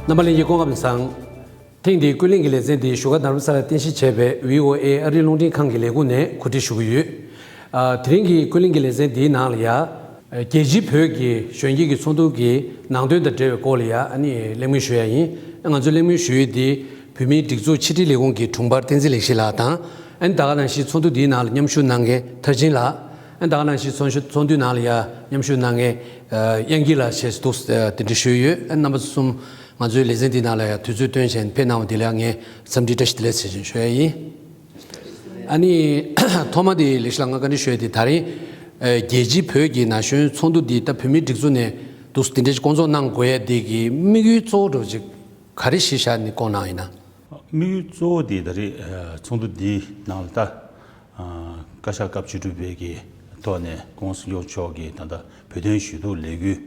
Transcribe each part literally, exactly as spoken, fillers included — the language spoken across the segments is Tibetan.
རྣམ་པ་ལྷན་རྒྱས་སྐུ་ཁམས་བཟང་། ཐེངས་འདིའི་ཀུན་གླེང་གི་ལེ་ཚན་འདི་བཞུགས་སྒར་དྷ་རམ་ས་ལར་རྟེན་གཞི་བྱས་པའི་བྷི་ཨོ་ཨེ་ཨ་རིའི་རླུང་འཕྲིན་ཁང་གི་ལས་ཁུངས་ནས་གོ་སྒྲིག་ཞུ་གི་ཡོད། ཨ། དེ་རིང་གི་ཀུན་གླེང་གི་ལེ་ཚན་འདིའི་ནང་ལ་ཡ། རྒྱལ་སྤྱིའི་བོད་ཀྱི་གཞོན་སྐྱེས་ཀྱི་ཚོགས་འདུ་གི་ནང་དོན་དང་འབྲེལ་བའི་སྐོར་ལ་ཡ་ཨ་ནི་གླེང་མོལ་ཞུ་ཡ་ཡིན། ང་ཚོས་གླེང་མོལ་ཞུ་ཡུལ་འདི་བོད་མིའི་སྒྲིག་འཛུགས་ཕྱི་དྲིལ་ལས་ཁུངས་ཀྱི་དྲུང་འཕར་བསྟན་འཛིན་ལེགས་བཤད་ལགས་དང་། ཨ་ནི་ད་ག་ནང་བཞིན་ཚོགས་འདུ་འདིའི་ནང་ལ་མཉམ་ཞུགས་གནང་མཁན་མཐར་ཕྱིན་ལགས། ཨ་ནི་ད་ག་ནང་བཞིན་ཚོགས་ཚོགས་འདུའི་ནང་ལ་ཡ་མཉམ་ཞུགས་གནང་མཁན་ཨ་དབྱངས་སྐྱིད་ལགས་བཅས་སུ་འདུག་ཨ་གདན་འདྲེན་ཞུས་ཡོད། ཨ་ནི་རྣམ་པ་གསུམ་ང་ཚོའི་ལེ་ཚན་འདིའི་ནང་ལ་ཡ་དུས་ཚོད་བཏོན་བྱས་ཕེབས་གནང་བ་དེ་ལ་ངས་འཚམས་འདྲི་བཀྲ་ཤིས་བདེ་ལེགས་ཟེར་བཞིན་ཞུ་ཡ་ཡིན། ཨ་ནི་ཐོག་མ་དེ་ལེགས་བཤད་ལགས་ང་བཀའ་འདྲི་ཞུ་ཡ་དེ་ད་རིང་ཨ་རྒྱལ་སྤྱིའི་བོད་ཀྱི་ན་གཞོན་ཚོགས་འདུ་འདི་ད་བོད་མིའི་སྒྲིག་འཛུགས་ནས་འདུག་འདི་འདྲའི་བསྐོང་ཚོགས་གནང་དགོས་ཡ་དེ་གི་དམིགས་ཡུལ་གཙོ་བོ་འདྲ་བོ་ཅིག་ག་རེ་གཞི་བཞག་ནས་བསྐོང་གནང་ཡིན་ན། དམིགས་ཡུལ་གཙོ་བོ་དེ་ད་རེས་ཚོགས་འདུ་འདིའི་ནང་ལ་ད་བཀའ་ཤག་སྐབས་བཅུ་དྲུག་པའི་གི་ཐོག་ནས་༸གོང་ས་༸སྐྱབས་མགོན་ཆེན་པོ་མཆོག་གིས་ད་ལྟ་བོད་དོན་ཞུ་གཏུག་ལས་འགུལ་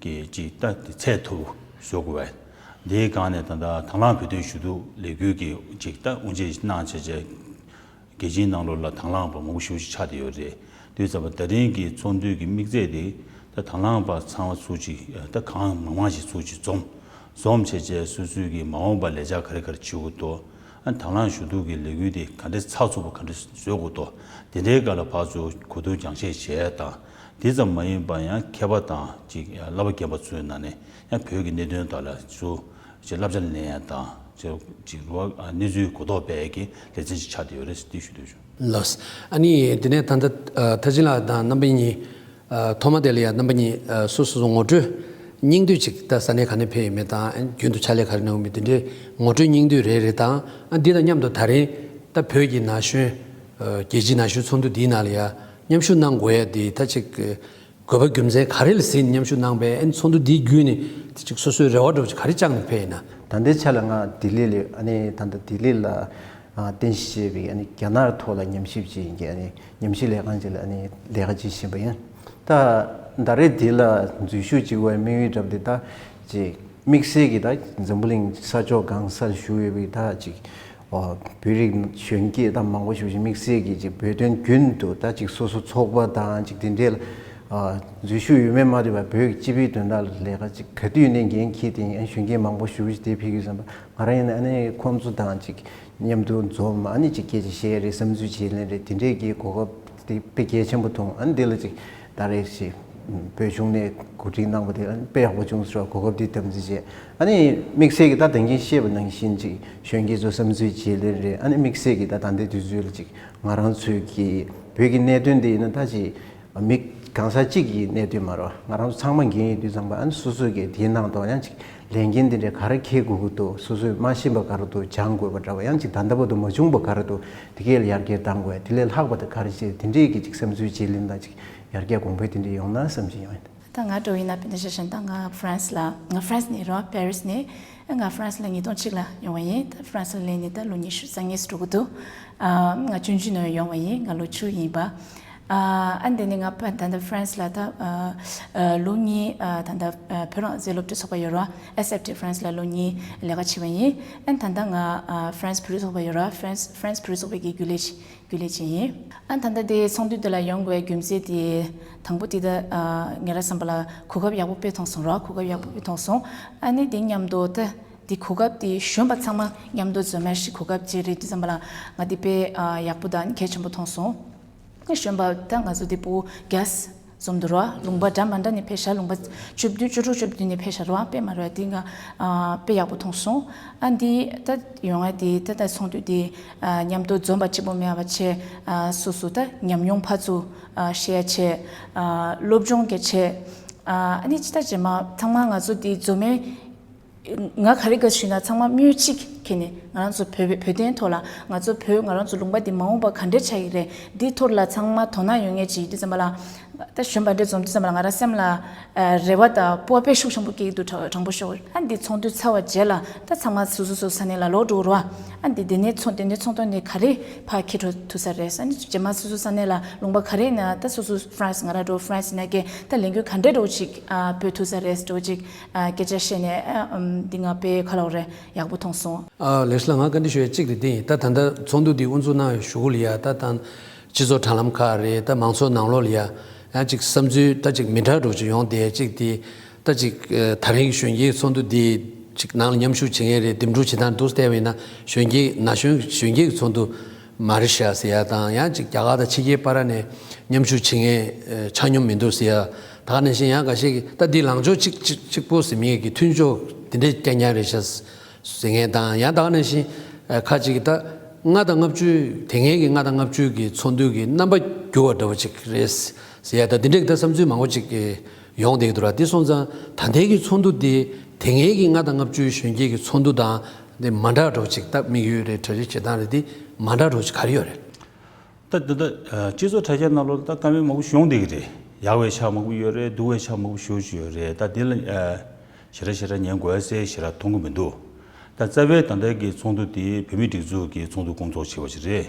གྱི་ཅིག་ད་དེ་ཚད་མཐོ་བཟོ་དགོས་པ། འདིའི་སྒང་ནས་ད་ལྟ་དང་བླངས་བོད་དོན་ཞུ་གཏུག་ལས་འགུལ་གྱི་ཅིག་ད་དབུ་འབྱེད་གནང་བྱས་རྗེས་རྒྱལ་སྤྱིའི་ནང་ལོགས་ལ་དང་བླངས་པ་མང་པོ་ཞེ་པོ་ཅིག་ཆགས་བསྡད་ཡོད་རེད། དུས་ཙམ་པ་ད་རིང་གི་ཚོགས་འདུའི་གི་དམིགས་ཚད་དེ་ད་དང་བླངས་པ་ཚང་མ་ཚུར་ཅིག་ད་གང་མང་མང་ཞིག་ཚུར་ཅིག་འཛོམས། འཛོམས་བྱས་རྗེས་སོ་སོའི་གི་མ་འོངས་པ་ལས་འཆར་ག་རེ་ག་རེ་བྱེད་དགོས་འདུག་ཨ་དང་བླངས་ཞུ་གཏུག་གི་ལས་འགུལ་དེ་ག་འདྲས་ཚགས་ཚུད་པ་ག་འདྲས་བཟོ་དགོས་འདུག་དེ་འདྲའི་སྒང་ལ་ཕར་ཚུར་གོ་བསྡུར་སྦྱང་བཤད་བྱས་དང་། དེ་ཙམ་མ་ཡིན་པ་ཡང་མཁས་པ་དང་ཅིག་བསླབ་པ་རྒན་པ་ཚོའི་ནང་ནས་ཡང་བོད་ཀྱི་གནད་དོན་དག་ལ་ཚུར་ཅིག་བསླབ་བྱ་ལེན་ཡ་དང་ཅིག་རུ་བ་གནས་ཚུལ་གོ་རྟོགས་སྤེལ་ཡ་གི་ལེ་ཚན་ཅིག་ཆགས་བསྡད་ཡོད་རེད་ཟེར་འདི་ཞུ་འདོད་བྱུང་། ལགས། ཨ་ནི་དེ་ནས་ད་ལྟ་ཨ་མཐར་ཕྱིན་ལགས་དང་རྣམ་པ་གཉིས་ཨ་ཐོག་མ་དེ་ལ་ཡ་རྣམ་པ་གཉིས་ཨ་སོ་སོ་སོ་ངོ་སྤྲོད་སྙིང་བསྡུས་ཅིག་ད་ས་གནས་ག་ནས་ཕེབས་ཡོད་མེད་དང་ཨ་རྒྱུན་དུ་ཕྱག་ལས་ག་རེ་གནང་ཡོད་མེད་དེ་འདྲའི་ངོ་སྤྲོད་སྙིང་བསྡུས་རེ་རེ་དང་། ཨ་འདི་དང་མཉམ་དུ་ད་རིང་ད་བོད་ཀྱི་ན་གཞོན་ཨ་རྒྱལ་སྤྱིའི་ན་གཞོན་ཚོགས་འདུ་འདིའི་ནང་ལ་ཡ་མཉམ་ཞུགས་གནང་དགོས་ཡ་དེ་ད་ཅིག་དགོས་པ་རྒྱུ་མཚན་ག་རེ་ལ་གཟིགས་ནས་མཉམ་ཞུགས་གནང་པས། ཨ་ནི་ཚོགས་འདུ་འདི་བརྒྱུད་ནས་དེ་ཅིག་སོ་སོའི་རེ་བ་འདྲ་བོ་ཅིག་ག་རེ་བཅངས་ནས་ཕེབས་ཡིན་ན། ད་ལྟའི་ཆ་ལ་ང་ལྡི་ལི་ལ་ཨ་ནི་ད་ལྟ་ལྡི་ལི་ལ་ཨ་རྟེན་གཞི་བྱས་པའི་ཨ་ནི་རྒྱ་ནག་ཐོག་ལ་ཉམས་ཞིབ་བྱེད་ཡིན་གྱི་ཨ་ནི་ཉམས་ཞིབ་ལས་ཁང་ཅིག་ལ་ཨ་ནི་ལས་ཀ་བྱེད་བཞིན་པ་ཡིན། ད་ད་རེས་འདི་ལ་འཛུལ་ཞུགས་བྱེད་དགོས་པའི་དམིགས་ཡུལ་འདྲ་པོ་དེ་ད་ཅིག་དམིགས་བསལ་གྱི་ད་འཛམ་བུ་གླིང་ས་ཕྱོགས་གང་སར་བཞུགས་ཡོད་པའི་ད་ཅིག་ཨོ་བོད་རིགས་གཞོན་སྐྱེས་ད་མང་པོ་ཞིག་དམིགས་བསལ་གྱི་ཅིག་བོད་དོན་རྒྱུན་དུ་ད་ཅིག་སོ་སོ་ཚོགས་པ་དང་ཅིག་དེ་འདྲའི་ལ་ཨ་འཛུལ་ཞུགས་ཡོད་མེད་མ་ལྟོས་པར་བོད་ཀྱི་སྤྱི་པའི་དོན་དག་ལ་ལས་ཀ་ཅིག་ག་དུས་ནས་འགན་འཁྱེར་ཏེ་ཡིན་གཞོན་སྐྱེས་མང་པོ་ཞིག་དེ་ཕེབས་ཀྱི་ཟིན་པ་ང་རང་ཡིན་ན་ཨ་ནི་ཁོང་ཚོ་དང་ཅིག་མཉམ་དུ་འཛོམས་ཨ་ནི་ཅིག་སྐད་ཆ་བཤད་རེད། བསམ་ཚུལ་བརྗེ་ལེན་རེད། དེ་འདྲའི་གི་གོ་སྐབས་དེ་དཔེ་གལ་ཆེན་པོ་མཐོང་། ཨ་ནི་འདི་ལ་ཅིག་ད་རེས་ཤིག་བོད་གཞུང་ནས་གོ་སྒྲིག་གནང་བ་དེ་ཨ་ནི་དཔེ་ཡག་པོ་བྱུང་ཟེར་བ་གོ་སྐབས་འདི་དམ་འཛིན་བྱས། ཨ་ནི་དམིགས་བསལ་གྱི་ད་ད་གིན་བཤད་པ་ནང་བཞིན་ཅིག་གཞོན་སྐྱེས་ཚོ་བསམ་ཚུལ་བརྗེ་ལེན་རེད། ཨ་ནི་དམིགས་བསལ་གྱི་ད་ད་ལྟའི་དུས་ཚོད་ལ་ཅིག་ང་རང་ཚོའི་གི་བོད་ཀྱི་གནད་དོན་འདི་ཡིན་ན་ད་ཅིག་མི་གང་ཟག་གཅིག་གི་གནད་དོན་མ་རེད་བ། ང་རང་ཚོ་ཚང་མ་འགན་ཡོད་དུས་ཙམ་པ་ཨ་ནི་སོ་སོ་གི་དེའི་ནང་དུ་ཡང་ཅིག་ལས་འགན་དེ་འདྲ་ག་རེ་འཁྱེར་དགོས་ཀྱི་འདུག་སོ་སོས་མ་ཤེས་པ་ག་རེ་འདུག་སྦྱང་དགོས་པ་འདྲ་བ་ཡང་ཅིག་ད་ལྟ་བར་དུ་མ་བྱུང་བ་ག་རེ་འདུག་དེ་གས་ལ་ཡར་རྒྱས་གཏང་དགོས། དེ་ལས་ལྷག་པ་དེ་ག་རེ་བྱེད་དེ་འདྲའི་གི་ཅིག་བསམ་ཚུལ་བརྗེ་ལེན་དང་ཅིག་ཡར་རྒྱས་གོང་འཕེལ་དེ་འདྲ་ཡོང་ན་བསམ་གྱི་ཡོད། ད་ང་འདྲ་བོ་ཡིན་ན་དཔེར་ན་ཆ་བཞག་ན་ད་ང་ཧྥ་རན་སི་ལ་ང་ཧྥ་རན་སི་ནས་རེད་བ། པེ་རི་སི་ནས་ང་ཧྥ་རན་སི་ལ་ཉིས་སྟོང་གཅིག་ལ་ཡོང་བ་ཡིན། ད་ཧྥ་རན་སི་ལ་སླེབས་ནས་ད་ལོ་ཉི་ཤུ་རྩ་གཉིས་སུ་འགྲོ་གི་འདུག་ཨ་ང་ཆུང་ཆུང་ནས་ཡོང་བ་ཡིན། ང་ལོ་བཅུ་ཡིན་པ། ཨ་ཨ་འདི་ནས་ང་ད་ལྟ་ཧྥ་རན་སི་ལ་ད་ཨ་ཨ་ལོ་གཉིས་ཨ་ད་ལྟ་ཨ་བོད་རང་བཙན་སློབ་ཕྲུག་ཚོགས་པ་ཡོད་རེད་བ། ཨེས་ཨེཕ་ཊི་ཧྥ་རན་སི་ལ་ལོ་གཉིས་ལས་ཀ་བྱེད་པ་ཡིན། ཨ་ད་ལྟ་ང་ཨ་ཧྥ་རན་སི་བོད་རིགས་ཚོགས་པ་ཡོད་རེད་བ། ཧྥ་རན་སི་ཧྥ་རན་སི་བོད་རིགས་ཚོགས་པའི་གི་རྒྱུན་ལས་རྒྱུན་ལས་ཅིག་ཡིན། ཨ་ད་ལྟ་དེ་ཚོགས་འདུ་དེ་ལ་ཡོང་དགོས་པའི་རྒྱུ་མཚན་དེ་དང་པོ་དེ་ད་ཨ་ངེད་རང་བསམ་པ་ལ་གོ་སྐབས་ཡག་པོ་དཔེ་མཐོང་སོང་ར། གོ་སྐབས་ཡག་པོ་དཔེ་མཐོང་སོང་། ཨ་ནི་དེ་མཉམ་དུ་ད་དེ་གོ་སྐབས་དེ་གཞོན་པ་ཚང་མ་མཉམ་དུ་འཛོམས་ཡ་ཞིག་གོ་སྐབས་ཅིག་རེད་དུས་ཙམ་པ་ལ་ང་དེ་དཔེ་ཨ་ཡག་པོ་དང་གལ་ཆེན་པོ་མཐོང་སོང་། ཨ་གཞོན་པ་ད་ང་ཚོ་དེ་ཕྲུ་གུ་གྱ་འཛོམས་འདུག་ར། ལུང་པ་འདྲ་མ་འདྲ་ནས་ཕེབས་ཤག་ལུང་པ་བཅུ་བདུན་བཅུ་དྲུག་བཅུ་བདུན་ནས་ཕེབས་ཤག་ར། དཔེ་མ་རེད་བ། དེ་ང་ཨ་དཔེ་ཡག་པོ་མཐོང་སོང་། ཨ་འདི་ད་ཡོང་ཡ་དེ་ད་ད་ཚོགས་འདུ་དེ་ཨ་མཉམ་དུ་འཛོམས་པ་གཅིག་པོ་མེད་པ་བྱས། ཨ་སོ་སོ་ད་ཉམས་མྱོང་ཕར་ཚུར་ཨ་བཤད་ཡ་བྱས། ཨ་སློབ་སྦྱོང་རྒྱག་བྱས། ཨ་ཨ་ནི་ཅི་ད་རྗེས་མ་ཚང་མ་ང་ཚོ་དེ་འཛོམས་ཡ་ང་ག་རེ་ག་ཞུས་ན་ཚང་མ་མིག་གཅིག་ཁྱེར་ནས་ང་རང་ཚོ་བོད་བོད་དོན་ཐོག་ལ་ང་ཚོ་བོད་ང་རང་ཚོ་ལུང་པ་འདི་མ་འོངས་པ་ག་འདྲས་ཆགས་ཀྱི་རེད། འདི་ཐོག་ལ་ཚང་མ་དོ་སྣང་ཡོད་མཁན་ཅིག་དུས་ཙམ་པ་ལ་ད་གཞོན་པ་འདྲས་འཛོམས་དུས་ཙམ་པ་ལ་ང་རང་སེམས་ལ་ཨ་རེ་བ་དང་སྤོབས་པ་དཔེ་ཤུགས་ཆེན་པོ་སྐྱེ་གི་འདུག་དྲང་དྲང་པོ་ཤོད། ཨ་འདི་ཚོགས་འདུ་ཚར་བ་རྗེས་ལ་ད་ཚང་མ་སོ་སོ་སོ་ས་གནས་ལ་ལོག་འགྲོ་རོགས། ཨ་འདི་དེ་ནས་ཚོགས་དེ་ནས་ཚོགས་ཐོག་ནས་ག་རེ་ཕར་འཁྱེར་འགྲོ་ཐུབ་ས་རེད། ཨ་ནི་རྗེས་མ་སོ་སོ་ས་གནས་ལ་ལུང་པ་ག་རེ་ན་ད་སོ་སོ་ཧྥ་རན་སི་ང་རང་འགྲོ་ཧྥ་རན་སི་ན་གི་ད་ལས་འགུལ་ག་འདྲས་འགྲོ་ཅིག་ཨ་སྤེལ་ཐུབ་ས་རེད་འགྲོ་ཅིག་ཨ་སྐད་ཆ་བཤད་ནས་ཨ་ཨམ་འདི་ང་དཔེ་ཁ་ལོག་རེད། ཡག་པོ་མཐོང་སོང་། ཨ་ལེགས་ལགས་ང་བཀའ་འདྲི་ཞུ་ཡ་གཅིག་དེ་འདི་ཡིན། ད་ད་ལྟ་ཚོགས་འདུ་འདི་དབུ་འཛུགས་གནང་བའི་གཞུག་གུ་ལ་ཡ་ད་ད་སྤྱི་ཚོགས་དྲ་ལམ་ཁག་རེད། ད་མང་ཚོགས་ནང་ལོགས་ལ་ཡ་ཡང་གཅིག་བསམ་ཚུལ་ད་གཅིག་མི་འདྲ་འདྲ་ཅིག་ཡོང་བསྡད་གཅིག་དེ་ད་གཅིག་ཨ་ད་རིང་གི་གཞོན་སྐྱེས་ཚོགས་འདུ་འདི་ ཅིག་ནང་ལ་མཉམ་ཞུགས་བྱེད་མཁན་རེད། འདེམས་སྒྲུག་བྱེད་སྟངས་འདུག་བལྟས་པ་ཡིན་ན་གཞོན་སྐྱེས་ན་གཞོན་གཞོན་སྐྱེས་ཀྱི་ཚོགས་འདུ་མ་རེད་ཤག་ཟེར་ཡ་དང་། ཡང་ཅིག་རྒྱ་གར་དང་ཕྱི་རྒྱལ་བར་ནས་མཉམ་ཞུགས་བྱེད་མཁན་ཆ་སྙོམས་མི་འདུག་ཟེར་ཡ། ད་ག་ནང་བཞིན་ཡང་འགའ་ཤས་ཀྱིས་ད་འདི་ལངས་ཕྱོགས་གཅིག་གཅིག་གཅིག་པོ་ཟེར་མཁན་གྱི་མཐུན་ཕྱོགས་འདི་འདྲས་རྐྱང་རྐྱང་རེད་ཤག་ཟེར་མཁན་དང་། ཡང་ད་ག་ནང་བཞིན་ཁ་ཅིག་གིས་ད་ལྔ་དང་ལྔ་བཅུའི་དེ་སྔའི་གི་ལྔ་དང་ལྔ་བཅུའི་གི་ཚོགས་འདུ་གི་རྣམ་པ་འགྱུར་བ་འདྲ་བོ་ཅིག་རེད་ཟེར་ཡ། ད་འདི་འདྲས་ཀྱི་ད་བསམ་ཚུལ་མང་པོ་ཅིག་ཡོང་བསྡད་ཀྱི་འདུག་ར། དེ་སོང་ཙང་ད་ལྟའི་གི་ཚོགས་འདུ་འདི་དེ་སྔའི་གི་ལྔ་དང་ལྔ་བཅུའི་གཞོན་སྐྱེས་ཀྱི་ཚོགས་འདུ་དང་འདི་མ་འདྲ་འགྲོ་ཅིག་ད་དམིགས་ཡུལ་རེད། གྲ་སྒྲིག་བྱེད་སྟངས་རེད། འདི་མ་འདྲ་འགྲོ་ཅིག་ག་རེ་ཡོད་རེད། ད་ད་ད་སྤྱི་ཚོགས་དྲ་རྒྱའི་ནང་ལོགས་ད་བཀའ་མོལ་མང་པོ་ཞིག་ཡོང་བསྡད་ཀྱི་རེད། ཡག་པའི་ཆ་མང་པོ་ཡོད་རེད། སྡུག་པའི་ཆ་མང་པོ་ཞེ་པོ་ཅིག་ཡོད་རེད། ད་འདི་ལ་ཞེ་དྲག་ཞེ་དྲག་ཉན་དགོས་ཟེར་ཞེ་དྲག་མཐོང་གི་མི་འདུག་ད་རྩ་བའི་ད་ལྟའི་གི་ཚོགས་འདུ་དེ་བོད་མིའི་སྒྲིག་འཛུགས་ཀྱི་ཚོགས་འདུ་སྐོང་ཚོགས་བྱས་པ་ཞིག་རེད།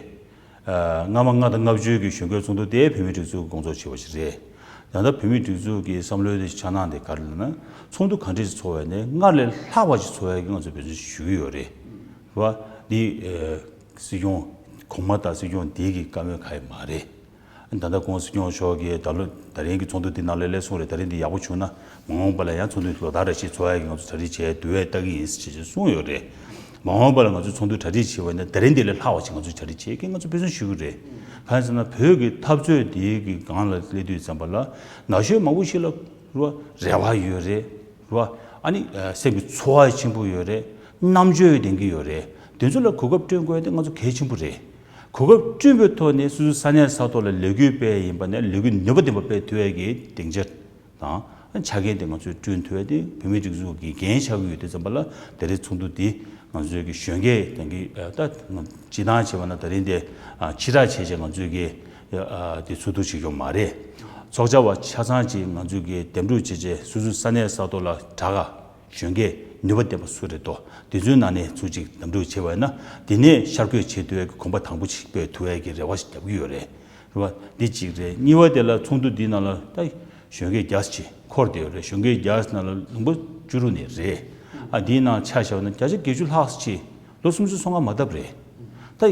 སྔ་མ་ལྔ་དང་ལྔ་བཅུའི་གི་གཞོན་སྐྱེས་ཚོགས་འདུ་དེ་བོད་མིའི་སྒྲིག་འཛུགས་ཀྱིས་སྐོང་ཚོགས་བྱས་པ་ཞིག་རེད། ད་ལྟ་བོད་མིའི་སྒྲིག་འཛུགས་ཀྱི་བསམ་བློའི་དེ་ཆ་ནང་དེ་ག་རེ་ལབ་ན། ཚོགས་འདུ་ག་འདྲས་ཚོགས་པ་ཡིན་ནའི་སྔར་ལས་ལྷག་པ་ཞིག་ཚོགས་ཡ་གི་ང་ཚོས་འབད་བརྩོན་ཞུ་གི་ཡོད་རེད། རེད་བ། འདི་སྲིད་སྐྱོང་གོང་མ་དང་སྲིད་སྐྱོང་འདི་གི་བཀའ་མོལ་ག་ཡེ་མ་རེད། ད་ལྟ་༸གོང་ས་༸སྐྱོང་མཆོག་གིས་ད་ལོ་ད་རིང་གི་ཚོགས་འདུ་འདི་ནང་ལ་ལས་གསུངས་རེད། ད་རིང་འདི་ཡག་པོ་བྱུང་ན་མ་འོངས་པ་ལ་ཡང་ཚོགས་འདུ་ལོ་ལྟར་རེ་བཞིན་ཚོགས་ཡ་གི་ང་ཚོ་གྲ་སྒྲིག་བྱས་འདུག་བས་ལྟ་གི་ཡིན་ཟེར་བྱས་གསུངས་ཡོད་རེད། མ་འོངས་པ་ལ་ང་ཚོས་ཚོགས་འདུ་གྲ་སྒྲིག་བྱེད་པ་ཡིན་ན་ད་རིང་འདི་ལས་ལྷག་པ་ཞིག་ང་ཚོས་གྲ་སྒྲིག་བྱེད་ཀྱི་ང་ཚོ་འབད་བརྩོན་ཞུ་གི་རེད། གང་ཡིན་ཟེར་ན་བོད་ཀྱི་འཐབ་རྩོད་འདི་གི་སྒང་ལ་སླེབས་དུས་ཙམ་པ་ལ་ན་གཞོན་མང་པོ་ཞིག་ལ་རེ་བ་ཡོད་རེད། རེད་བ། ཨ་ནི་སེམས་ཀྱི་ཚོར་བ་ཆེན་པོ་ཡོད་རེད། རྣམ་དཔྱོད་ལྡན་གྱི་ཡོད་རེད། དེ་ཚོ་ལ་གོ་སྐབས་བསྐྲུན་དགོས་དེ་ང་ཚོ་གལ་ཆེན་པོ་རེད། གོ་སྐབས་བསྐྲུན་པའི་ཐོག་ནས་སོ་སོའི་ས་གནས་ས་ཐོག་ལ་ལས་འགུལ་སྤེལ་ཡིན་པ་ནས་ལས་འགུལ་ནུས་པ་ལྡན་པ་སྤེལ་ཐུབ་ཡས་ཀྱི་སྡིངས་ཆ་དང་ཆ་རྐྱེན་དེ་ང་ཚོས་བསྐྲུན་ཐུབ་ཡས་དེ་བོད་མིའི་སྒྲིག་འཛུགས་ཀྱི་འགན་ཆགས་ཀྱི་ཡོད་དུས་ཙམ་པ་ལ་ད་རེས་ཚོགས་འདུ་འདི་ང་ཚོའི་གི་གཞོན་སྐྱེས་དེང་གི་ད་སྤྱིར་བཏང་བྱས་པ་ན་ད་རིང་དེ་ཕྱི་དྲགས་བྱས་བྱས་ང་ཚོའི་གི་དེ་ཚོགས་འདུ་ཞིག་ཡོད་མ་རེད། ཚོགས་བཅར་བ་ཆ་ཚང་ཅིག་ང་ཚོས་གི་འདེམས་སྒྲུག་བྱས་བྱས་སོ་སོའི་ས་གནས་ས་ཐོག་ལ་དྲག་ག་གཞོན་སྐྱེས་ནུས་པ་ལྡན་པ་སུ་རེད་དོ། དེ་ཚོའི་ནང་ནས་ཚུར་ཅིག་འདེམས་སྒྲུག་བྱས་པ་ཡིན་ན་དེ་ནས་ཤར་བསྐྱོད་བྱེད་ཐུབ་ཡས་ཀྱི་གོམ་པ་དང་པོ་ཅིག་སྤོས་ཐུབ་ཡས་ཀྱི་རེ་བ་ཞིག་རྒྱབ་ཀྱི་ཡོད་རེད། རེད་བ། འདི་གཅིག་རེད། གཉིས་པ་དེ་ལ་ཚོགས་འདུ་འདི་ནང་ལ་ད་གཞོན་སྐྱེས་བརྒྱ་ཅིག་འཁོར་བསྡད་ཡོད་རེད། གཞོན་སྐྱེས་བརྒྱ་ནང་ལ་ལུང་པ་བཅུ་དྲུག་ནས་རེད། ཨ་འདིའི་ནང་ཆ་བཞག་ན་བརྒྱ་ཆ་བརྒྱད་ཅུ་ལྷག་ཅིག་ལོ་སུམ་ཅུ་སོ་ལྔ་མ་ཐེབས་རེད། ད་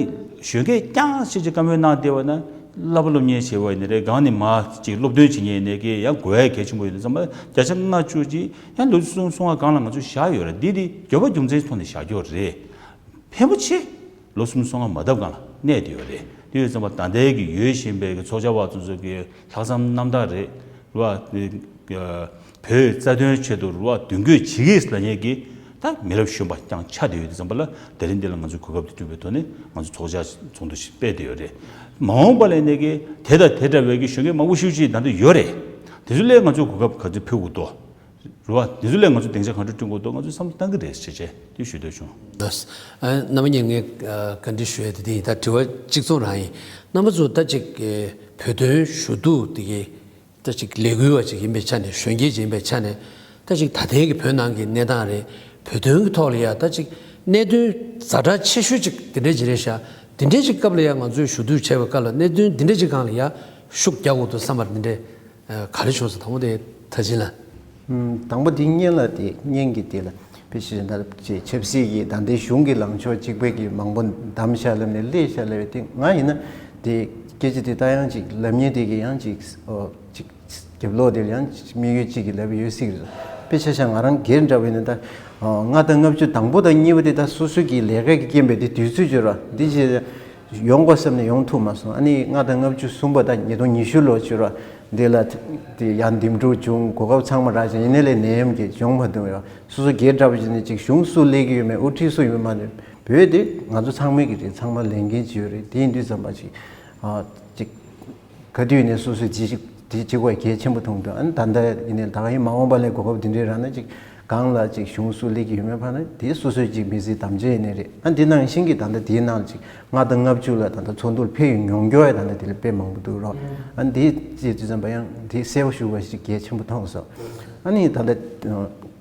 གཞོན་སྐྱེས་རྐྱང་ཞིག་གི་བཀའ་མོལ་གནང་བསྡད་པ་ན་བསླབ་པ་སློབ་གཉེར་བྱེད་པ་ཡིན་ན་རེད། སྒང་ནས་མར་ཅིག་སློབ་སྟོན་བྱེད་མཁན་ཡིན་ན་གི་ཡང་དགོས་ཡ་གལ་ཆེན་པོ་ཡོད་དུས་ཙམ་པ་བརྒྱ་ཆ་ལྔ་བཅུ་ཅིག་ཡང་ལོ་སུམ་ཅུ་སོ་ལྔ་སྒང་ལ་ང་ཚོས་བཞག་ཡོད་རེད། འདི་དེ་འགྱོད་པ་རྒྱུ་མཚན་ཐོག་ནས་བཞག་རྒྱུ་རེད། ཕལ་པོ་ཆེ་ལོ་སུམ་ཅུ་སོ་ལྔ་མ་ཐེབས་སྒང་ལ་གནས་བསྡད་ཡོད་རེད། དེ་ཡོད་ཙམ་པ་ད་ལྟའི་གི་ཡོད་བཞིན་པའི་གི་ཚོགས་བཅར་བ་ཚོ་ཚོ་གི་ལྷག་བསམ་རྣམ་དག་རེད། རེད་བ། བོད་རྩ་དོན་ཆེད་དུ་རེད་བ། མདུན་སྐྱོད་བྱེད་ཀྱི་ལབ་མཁན་གྱི་ད་མི་རབས་གཞོན་པ་རྐྱང་ཆགས་བསྡད་ཡོད་དུས་ཙམ་པ་ལ་དེ་རིང་འདི་ལ་ང་ཚོས་གོ་སྐབས་དེ་བསྐྲུན་པའི་ཐོག་ནས་ང་ཚོ་ཚོགས་བཅར་ཚོགས་འདུ་ཞིག་སྤེལ་བསྡད་ཡོད་རེད། མ་འོངས་པ་ལ་ནས་ཀྱི་དེ་དང་དེ་འདྲ་བའི་གི་གཞོན་སྐྱེས་མང་པོ་ཞེ་པོ་ཅིག་ད་ལྟ་ཡོད་རེད། དེ་ཚོ་ལ་ང་ཚོས་གོ་སྐབས་ག་ཚོད་ཕུལ་དགོས་འདུག་རེད་བ། དེ་ཚོ་ལ་ང་ཚོས་སྡིངས་ཆ་ག་འདྲ་བསྐྲུན་དགོས་འདུག་ང་ཚོས་བསམ་བློ་བཏང་གི་རེད་ཟེར་བྱས་དེ་ཞུ་འདོད་བྱུང་། ལགས། རྣམ་པ་གཉིས་ངས་བཀའ་འདྲི་ཞུ་ཡ་དེ་དེ་ཡིན། ད་དྲི་བ་གཅིག་མཚུངས་རང་ཡིན། རྣམ་པ་ཚོ་ད་ཅིག་བོད་དོན་ཞུ་གཏུག་དེ་གའི་ད་ཅིག་ལས་འགུལ་བ་ཅིག་ཡིན་པའི་ཆ་ནས། གཞོན་སྐྱེས་ཅིག་ཡིན་པའི་ཆ་ནས། ད་ཅིག་ད་ལྟའི་གི་བོད་ནང་གི་གནས་སྟངས་རེད། བོད་དོན་གི་ཐོག་ལ་ཡ་ད་ཅིག་གནད་དོན་ཛ་དྲག་ཆེ་ཤོས་ཅིག་དེ་འདྲས་ཅིག་རེད་ཤག་དེ་འདྲས་ཅིག་སྐབས་ལ་ཡ་ང་ཚོས་ཞུ་གཏུག་བྱས་པའི་སྐབས་ལ་གནད་དོན་དེ་འདྲས་ཅིག་སྒང་ལ་ཡ་ཤུགས་རྒྱག་དགོས་འདུག་བསམ་པ་དེ་འདྲས་ག་རེ་བྱུང་སོང་། དང་པོ་དེ་ད་ཅི་ལ། ཨུམ། དང་པོ་དེ་སྔོན་ལ་དེ་སྔོན་གྱི་དེ་ལ་དཔེ་ཆ་ད་ཅིག་ཆབ་སྲིད་ཀྱི་ད་ལྟའི་གཞུང་གི་ལངས་ཕྱོགས་གཅིག་པའི་གི་མང་པོ་བདམས་ཤག་ལབ་ནས་སླེབས་ཤག་ལབ་པའི་དེ་ང་ཡིན་ན་དེ་སྐད་ཆ་དེ་ད་ཡང་ཅིག་ལབ་མཁན་དེ་གི་ཡང་ཅིག་ཨོ་ཅིག་རྒྱབ་ལོགས་དེར་ཡང་དམིགས་ཡུལ་གཅིག་གི་ལབ་ཡོད་སྲིད་ཀྱི་རེད། དཔེ་ཆ་བཞག་ང་རང་སྒེར་འདྲ་བོ་ཡིན་ན་ད་ལྔ་དང་ལྔ་བཅུ་དང་པོ་དང་གཉིས་པ་དེ་ད་སོ་སོ་གི་ལས་ཀ་གི་རྐྱེན་པས་དེ་དུས་ཚོད་འགྱུར་བ་འདི་ཅི་ཡོང་དགོས་བསམ་ནས་ཡོང་ཐུབ་མ་སོང་། ཨ་ནི་ལྔ་དང་ལྔ་བཅུ་གསུམ་པ་དང་ཉིས་སྟོང་ཉི་ཤུ་ལོ་འགྱུར་བ་འདི་ལ་དེ་ཡང་འདེམས་སྒྲུག་བྱུང་གོ་སྐབས་ཚང་མ་རག་ཅིང་ཡིན་ནའི་ལས་ནད་ཡམས་ཀྱིས་ཡོང་མ་ཐུབ་ཡོད། སོ་སོ་སྒེར་འདྲ་བོ་ཅིག་ནས་ཅིག་གཞུང་སུ་སླེབས་ཀྱི་ཡོད་མེད་དབུ་ཁྲིད་སུ་ཡོད་མེད་མ་རེད། བོད་དེ་ང་ཚོ་ཚང་མའི་གི་རེད། ཚང་མ་ལས་འགན་ཅིག་ཡོད་རེད། དེ་ཡིན་དུས་ཙམ་པ་ཅིག་ཨ་ཅིག་ག་དུས་ནས་སོ་སོའི་ཅིག་དེ་བྱེད་དགོས་གལ་ཆེན་པོ་མཐོང་འདུག་ཨ་ནི་ད་ལྟ་ཡིན་ནའི་ད་ག་ཡིན་མ་འོངས་པ་ལས་གོ་སྐབས་དེ་འདྲའི་རག་ན་ཅིག་གང་ལ་ཅིག་གཞུང་སུ་སླེབས་ཀྱི་ཡོད་མེད་ཕར་ན་དེ་སོ་སོའི་ཅིག་མི་ཚེའི་དམ་བཅའ་ཡིན་ནའི་རེད། ཨ་འདི་ནང་བཞིན་གྱི་ད་ལྟ་དེའི་ནང་ཅིག་ལྔ་དང་ལྔ་བཅུ་ལ་ད་ལྟ་ཚོགས་འདུར་ཕེབས་ཡོང་མྱོང་རྒྱུ་ཡ་ད་ལྟ་དེ་ལ་དཔེ་མང་པོ་འདུག་རོགས། ཨ་འདི་བྱེད་དུས་ཙམ་པ་ཡང་དེ་གསལ་པོ་ཞུ་བ་ཞིག་གལ་ཆེན་པོ་མཐོང་སོང་། ཨ་ནི་ད་ལྟ་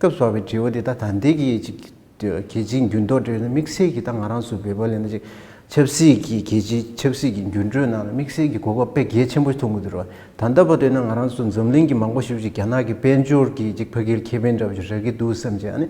སྐབས་སུ་བབས་པའི་དྲི་བ་འདི་ད་ད་ལྟའི་གི་ཅིག་གལ་ཆེའི་འགྱུར་ལྡོག་འགྲོ་ཡོད་ན་དམིགས་བསལ་གྱི་ད་ང་རང་ཚོ་བོད་པ་ལ་ན་ཅིག་ཆབ་སྲིད་ཀྱི་གལ་ཆེའི་ཆབ་སྲིད་ཀྱི་འགྱུར་འགྲོས་ནང་ལ་དམིགས་བསལ་གྱི་གོ་སྐབས་དཔེ་གལ་ཆེན་པོ་མཐོང་གི་འདུག་རོགས། ད་ལྟ་བར་དུ་ཡིན་ན་ང་རང་ཚོ་འཛམ་གླིང་གི་མང་པོ་ཞེ་པོ་ཅིག་རྒྱ་ནག་གི་དཔལ་འབྱོར་གྱི་ཅིག་ཕ་གིར་ཁེ་ཕན་འདྲ་པོ་ཅིག་རག་གི་འདུག་བསམ་བྱས། ཨ་ནི་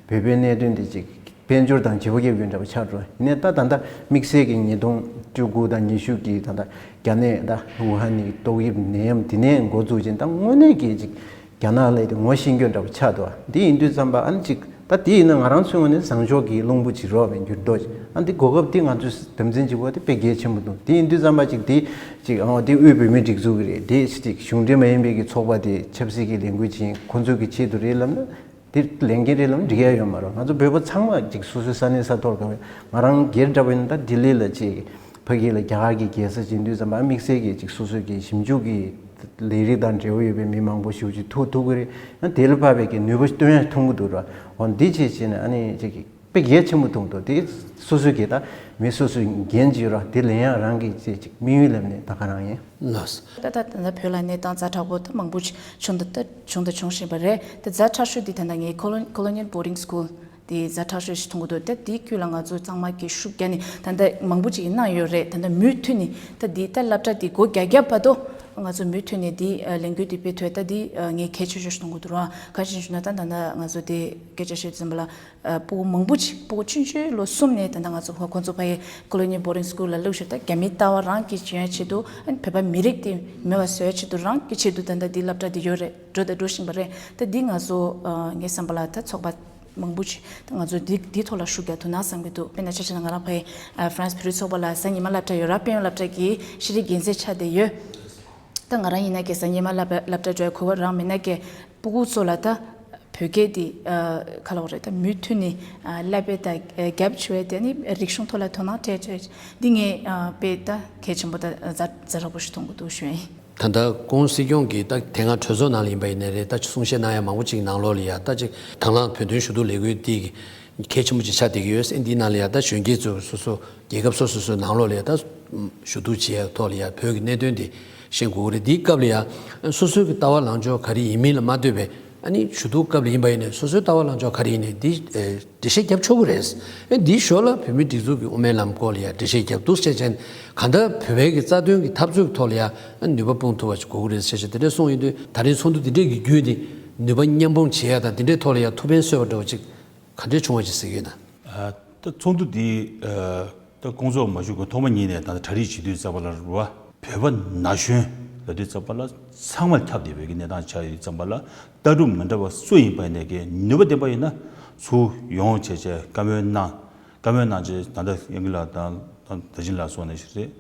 བོད་པའི་གནད་དོན་འདི་ཅིག་དཔལ་འབྱོར་དང་བརྗེ་པོ་རྒྱབ་ཡོད་འདྲ་པོ་ཆགས་འགྲོ། ཡིན་ནའི་ད་ད་ལྟ་དམིགས་བསལ་གྱི་ཉིས་སྟོང་བཅུ་དགུ་དང་ཉི་ཤུ་གི་ད་ལྟ་རྒྱ་ནད་ད་ཝུ་ཧན་ནི་ཏོག་དབྱིབས་ནད་ཡམས་དེ་ནས་འགོ་བཙུགས་ཅིང་ད་དངོས་གནས་ཀྱི་ཅིག་རྒྱ་ནག་ལ་དེ་ངོ་ཤེས་རྒྱུ་འདྲ་པོ་ཆགས་འདུག་འདི་ཡིན་དུས་ཙམ་པ་ཨ་ནི་ཅིག་ ད་དེ་ཡིན་ན་ང་རང་ཚོའི་ངོས་ནས་བཟང་ཕྱོགས་ཀྱི་རླུང་བུ་ཅིག་རོ་བའི་འགྱུར་ལྡོག་ཅིག་ཨ་འདི་གོ་སྐབས་འདི་ང་ཚོས་དམ་འཛིན་བྱེད་དགོས་དེ་དཔེ་གལ་ཆེན་པོ་འདུག་དེ་ཡིན་དུས་ཙམ་པ་ཅིག་དེ་ཅིག་ཨང་དེ་དབུས་བོད་མིའི་སྒྲིག་འཛུགས་ཀྱི་རེད། དེ་ཅིག་གཞུང་འབྲེལ་མ་ཡིན་པའི་གི་ཚོགས་པ་དེ་ཆབ་སྲིད་ཀྱི་ལས་འགུལ་ཅིག་ཡིན། ཁོང་ཚོའི་གི་ཆེད་དུ་རེད་ལབ་ན་དེ་ལས་འགན་རེད་ལབ་ན་འགྲིག་ཡ་ཡོད་མ་རེད། ང་ཚོ་བོད་པ་ཚང་མ་ཅིག་སོ་སོའི་ས་གནས་ས་ཐོག་ལ་གང་ང་རང་སྒེར་འདྲ་པོ་ཡིན་ན་ད་ལྡི་ལི་ལ་ཅིག་ཕ་གི་ལ་རྒྱ་གར་གྱི་རྒྱལ་ས་ཅིག་ཡིན་དུས་ཙམ་པ་དམིགས་བསལ་གྱི་ཅིག་སོ་སོའི་གི་ཞིབ་འཇུག་གི་ལས་རིགས་དང་འབྲེལ་བ་ཡོད་པའི་མི་མང་པོ་ཞིག་ཅིག་ཐུག་ཐུག་གི་རེད། ཡང་དེ་ལ་བབས་པའི་གི་ནུས་པ་སྟོན་ཡ་ཐུབ་ཀྱི་འདུག་ར། འོ་འདི་བྱས་བྱས་ནས་ཨ་ནི་ཅིག་དཔེ་གལ་ཆེན་པོ་མཐོང་འདུག་དེ་སོ་སོའི་གི་ད་མི་སོ་སོའི་འགན་ཅིག་ཡོད་ར། དེ་ལེན་ཡ་རང་གི་ཅིག་ཅིག་དམིགས་ཡུལ་ལབ་ནས་ད་ག་རང་ཡིན། ལགས། ད་ད་ད་ལྟ་བོད་ལ་གནས་སྟངས་ཛ་དྲག་པོ་ད་མང་པོ་ཞིག་བྱུང་དང་ད་བྱུང་དང་འབྱུང་བཞིན་པ་རེད། ད་ཛ་དྲག་ཤོས་འདི་ད་ལྟ་ངའི་Colon- Colonial Boarding School དེ་ཛ་དྲག་ཤོས་ཤིག་མཐོང་གི་འདུག་ད་དེའི་ཁུལ་ལ་ང་ཚོ་གཙང་མ་གི་ཤུགས་རྒྱག་ནས་ད་ལྟ་མང་པོ་ཅིག་གནང་ཡོད་རེད། ད་ལྟ་མུ་མཐུད་ནས་ད་འདི་ད་སློབ་གྲྭ་འདི་སྒོ་རྒྱག་རྒྱག་བར་དུ་ང་ཚོ་མུ་མཐུད་ནས་འདི་ལས་འགུལ་འདི་སྤེལ་ཐུབ་ད་འདི་ངས་གལ་ཆེ་ཤོས་ཤིག་མཐོང་གི་འདུག་ར། ག་རེ་ཞུ་ན་ད་ད་ལྟ་ང་ཚོ་དེ་སྐད་ཆ་བཤད་དུས་ཙམ་པ་ལ་ཕྲུ་གུ་མང་པོ་ཅིག་ཕྲུ་གུ་ཆུང་ཆུང་ལོ་གསུམ་ནས་ད་ལྟ་ང་ཚོ་ཁོ་ཁོ་ཚོ་ཕ་གི་Colonial Boarding School ལ་བླུགས་ཤོག་ད་རྒྱ་མིའི་ལྟ་བ་རང་གིས་བྱེད་ཡ་ཆེད་དུ་བོད་པ་མི་རིགས་དེ་མེད་པ་བཟོ་ཡ་ཆེད་དུ་རང་གི་ཆེད་དུ་ད་ལྟ་འདི་སློབ་གྲྭ་འདི་ཡོད་རེད། འགྲོ་དང་འགྲོ་བཞིན་པ་རེད། ད་འདི་ང་ཚོ་ངའི་བསམ་པ་ལ་ད་ཚོགས་པ་མང་པོ་ཅིག་ད་ང་ཚོ་འདི་འདི་ཐོག་ལ་ཤུགས་རྒྱག་ཐུབ་ན་བསམ་གྱི་འདུག་དཔེར་ན་ཆ་བཞག་ན་ང་རང་ཕ་གི་ཨ་ཧྥ་རན་སི་བོད་རིགས་ཚོགས་པ་ལ་གཟའ་ཉི་མ་སློབ་གྲྭ་ཡོད་ར། དཔལ་ཡོན་སློབ་གྲྭ་གི་ཤེས་རིག་འགན་འཛིན་ཆགས་བསྡད་ཡོད། ད་ང་རང་ཡིན་ན་ཀྱེ་གཟའ་ཉི་མ་སློབ་སློབ་གྲྭ་འགྲོ་ཡ་གོ་སྐབས་རག་མེད་ན་ཀྱེ་ཕྲུ་གུ་ཚོ་ལ་ད་བོད་སྐད་འདི་ཨ་ག་ལབ་དགོས་རེད། ད་མུ་མཐུད་ནས་ཨ་བསླབ་པའི་ད་རྒྱབ་ཆོད་དེ་ནི་རིག་གཞུང་ཐོག་ལ་དོ་སྣང་སྤྲད་ཆོད་འདི་ངས་ཨ་དཔེ་ད་གལ་ཆེན་པོ་ད་ཛ་ཛ་དྲག་པོ་ཞིག་མཐོང་གི་འདུག་ཞུ་ཡིན། ད་ལྟ་ྋགོང་སྲིད་སྐྱོང་གིས་ད་དེ་སྔ་གྲོས་ཚོགས་ནང་ལ་ཡིན་པ་ཡིན་ནའི་རེད། ད་གསུང་བཤད་གནང་ཡ་མང་པོ་ཅིག་ནང་ལོགས་ལ་ཡ་ད་ཅིག་དང་བླངས་བོད་དོན་ཞུ་གཏུག་ལས་འགུལ་འདི་གལ་ཆེན་པོ་ཅིག་ཆགས་བསྡད་ཀྱི་ཡོད། ཨེ་འདིའི་ནང་ལ་ཡ་ད་གཞོན་སྐྱེས་ཚོ་སོ་སོ་རྒྱལ་ཁབ་སོ་སོ་སོའི་ནང་ལོགས་ལ་ཡ་ད་ཞུ་གཏུག་བྱེད་ཡ་ཐོག་ལ་ཡ་བོད་ཀྱི་གནད་དོན་འདི་ཤེས་དགོས་ཀྱི་རེད། འདིའི་སྐབས་ལ་ཡ་སོ་སོའི་གི་ལྟ་བ་ལངས་ཕྱོགས་ག་རེ་ཡིན་མིན་ལ་མ་ལྟོས་པའི་ཨ་ནི་ཞུ་གཏུག་སྐབས་ལ་ཡིན་པ་ཡིན་ནའི་སོ་སོའི་ལྟ་བ་ལངས་ཕྱོགས་ག་རེ་ཡིན་ནའི་འདི་འགྲེལ་བཤད་རྒྱབ་ཆོག་གི་རེད། ཨེ་འདིའི་ཞོར་ལ་བོད་མིའི་སྒྲིག་འཛུགས་ཀྱི་དབུ་མའི་ལམ་སྐོར་ལ་ཡ་འགྲེལ་བཤད་རྒྱབ་འདུག་བྱས་ཙང་གང་ལྟར་བོད་པའི་གི་རྩ་དོན་གྱི་འཐབ་རྩོད་ཀྱི་ཐོག་ལ་ཡ་ཨ་ནུས་པ་སྤུངས་ཐུབ་པ་ཞིག་དགོས་ཀྱི་རེད་ཟེར་བྱས་དེ་འདྲ་གསུངས་ཡོད་དུས་ད་རིང་ཚོགས་འདུ་འདི་འདྲའི་གི་བརྒྱུད་ནས་ནུས་པ་མཉམ་སྤུངས་བྱེད་ཡ་དང་དེ་འདྲའི་ཐོག་ལ་ཡ་ཐུགས་ཕན་གསོས་པ་འདྲ་བོ་ཅིག་ག་འདྲས་བྱུང་བ་ཅིག་གཟིགས་ཡོད་ན། ད་ཚོགས་འདུ་འདི་ད་སྐོང་ཚོགས་མ་ཞུ་གོང་ཐོག་མ་ཉིད་ནས་ད་ལྟ་གྲ་སྒྲིག་བྱེད་དུས་ཙམ་པ་ལ་རུ་བ་བོད་པ་ན་གཞོན་ལ་དུས་ཙམ་པ་ལ་ཚང་མ་ཁྱབ་བསྡད་པའི་གི་གནས་སྟངས་ཆགས་ཡོད་དུས་ཙམ་པ་ལ་ལྟ་གྲུབ་མི་འདྲ་བ་སུ་ཡིན་པ་ཡིན་ནའི་གི་ནུས་པ་ལྡན་པ་ཡིན་ན་ཚུར་ཡོང་བྱས་བྱས་བཀའ་མོལ་གནང་། བཀའ་མོལ་གནང་བྱས་ད་ལྟ་དབྱིན་སྐྱིད་ལགས་དང་ད་བདེ་ཆེན་ལགས་སོགས་ནས་ཞིག་རེད།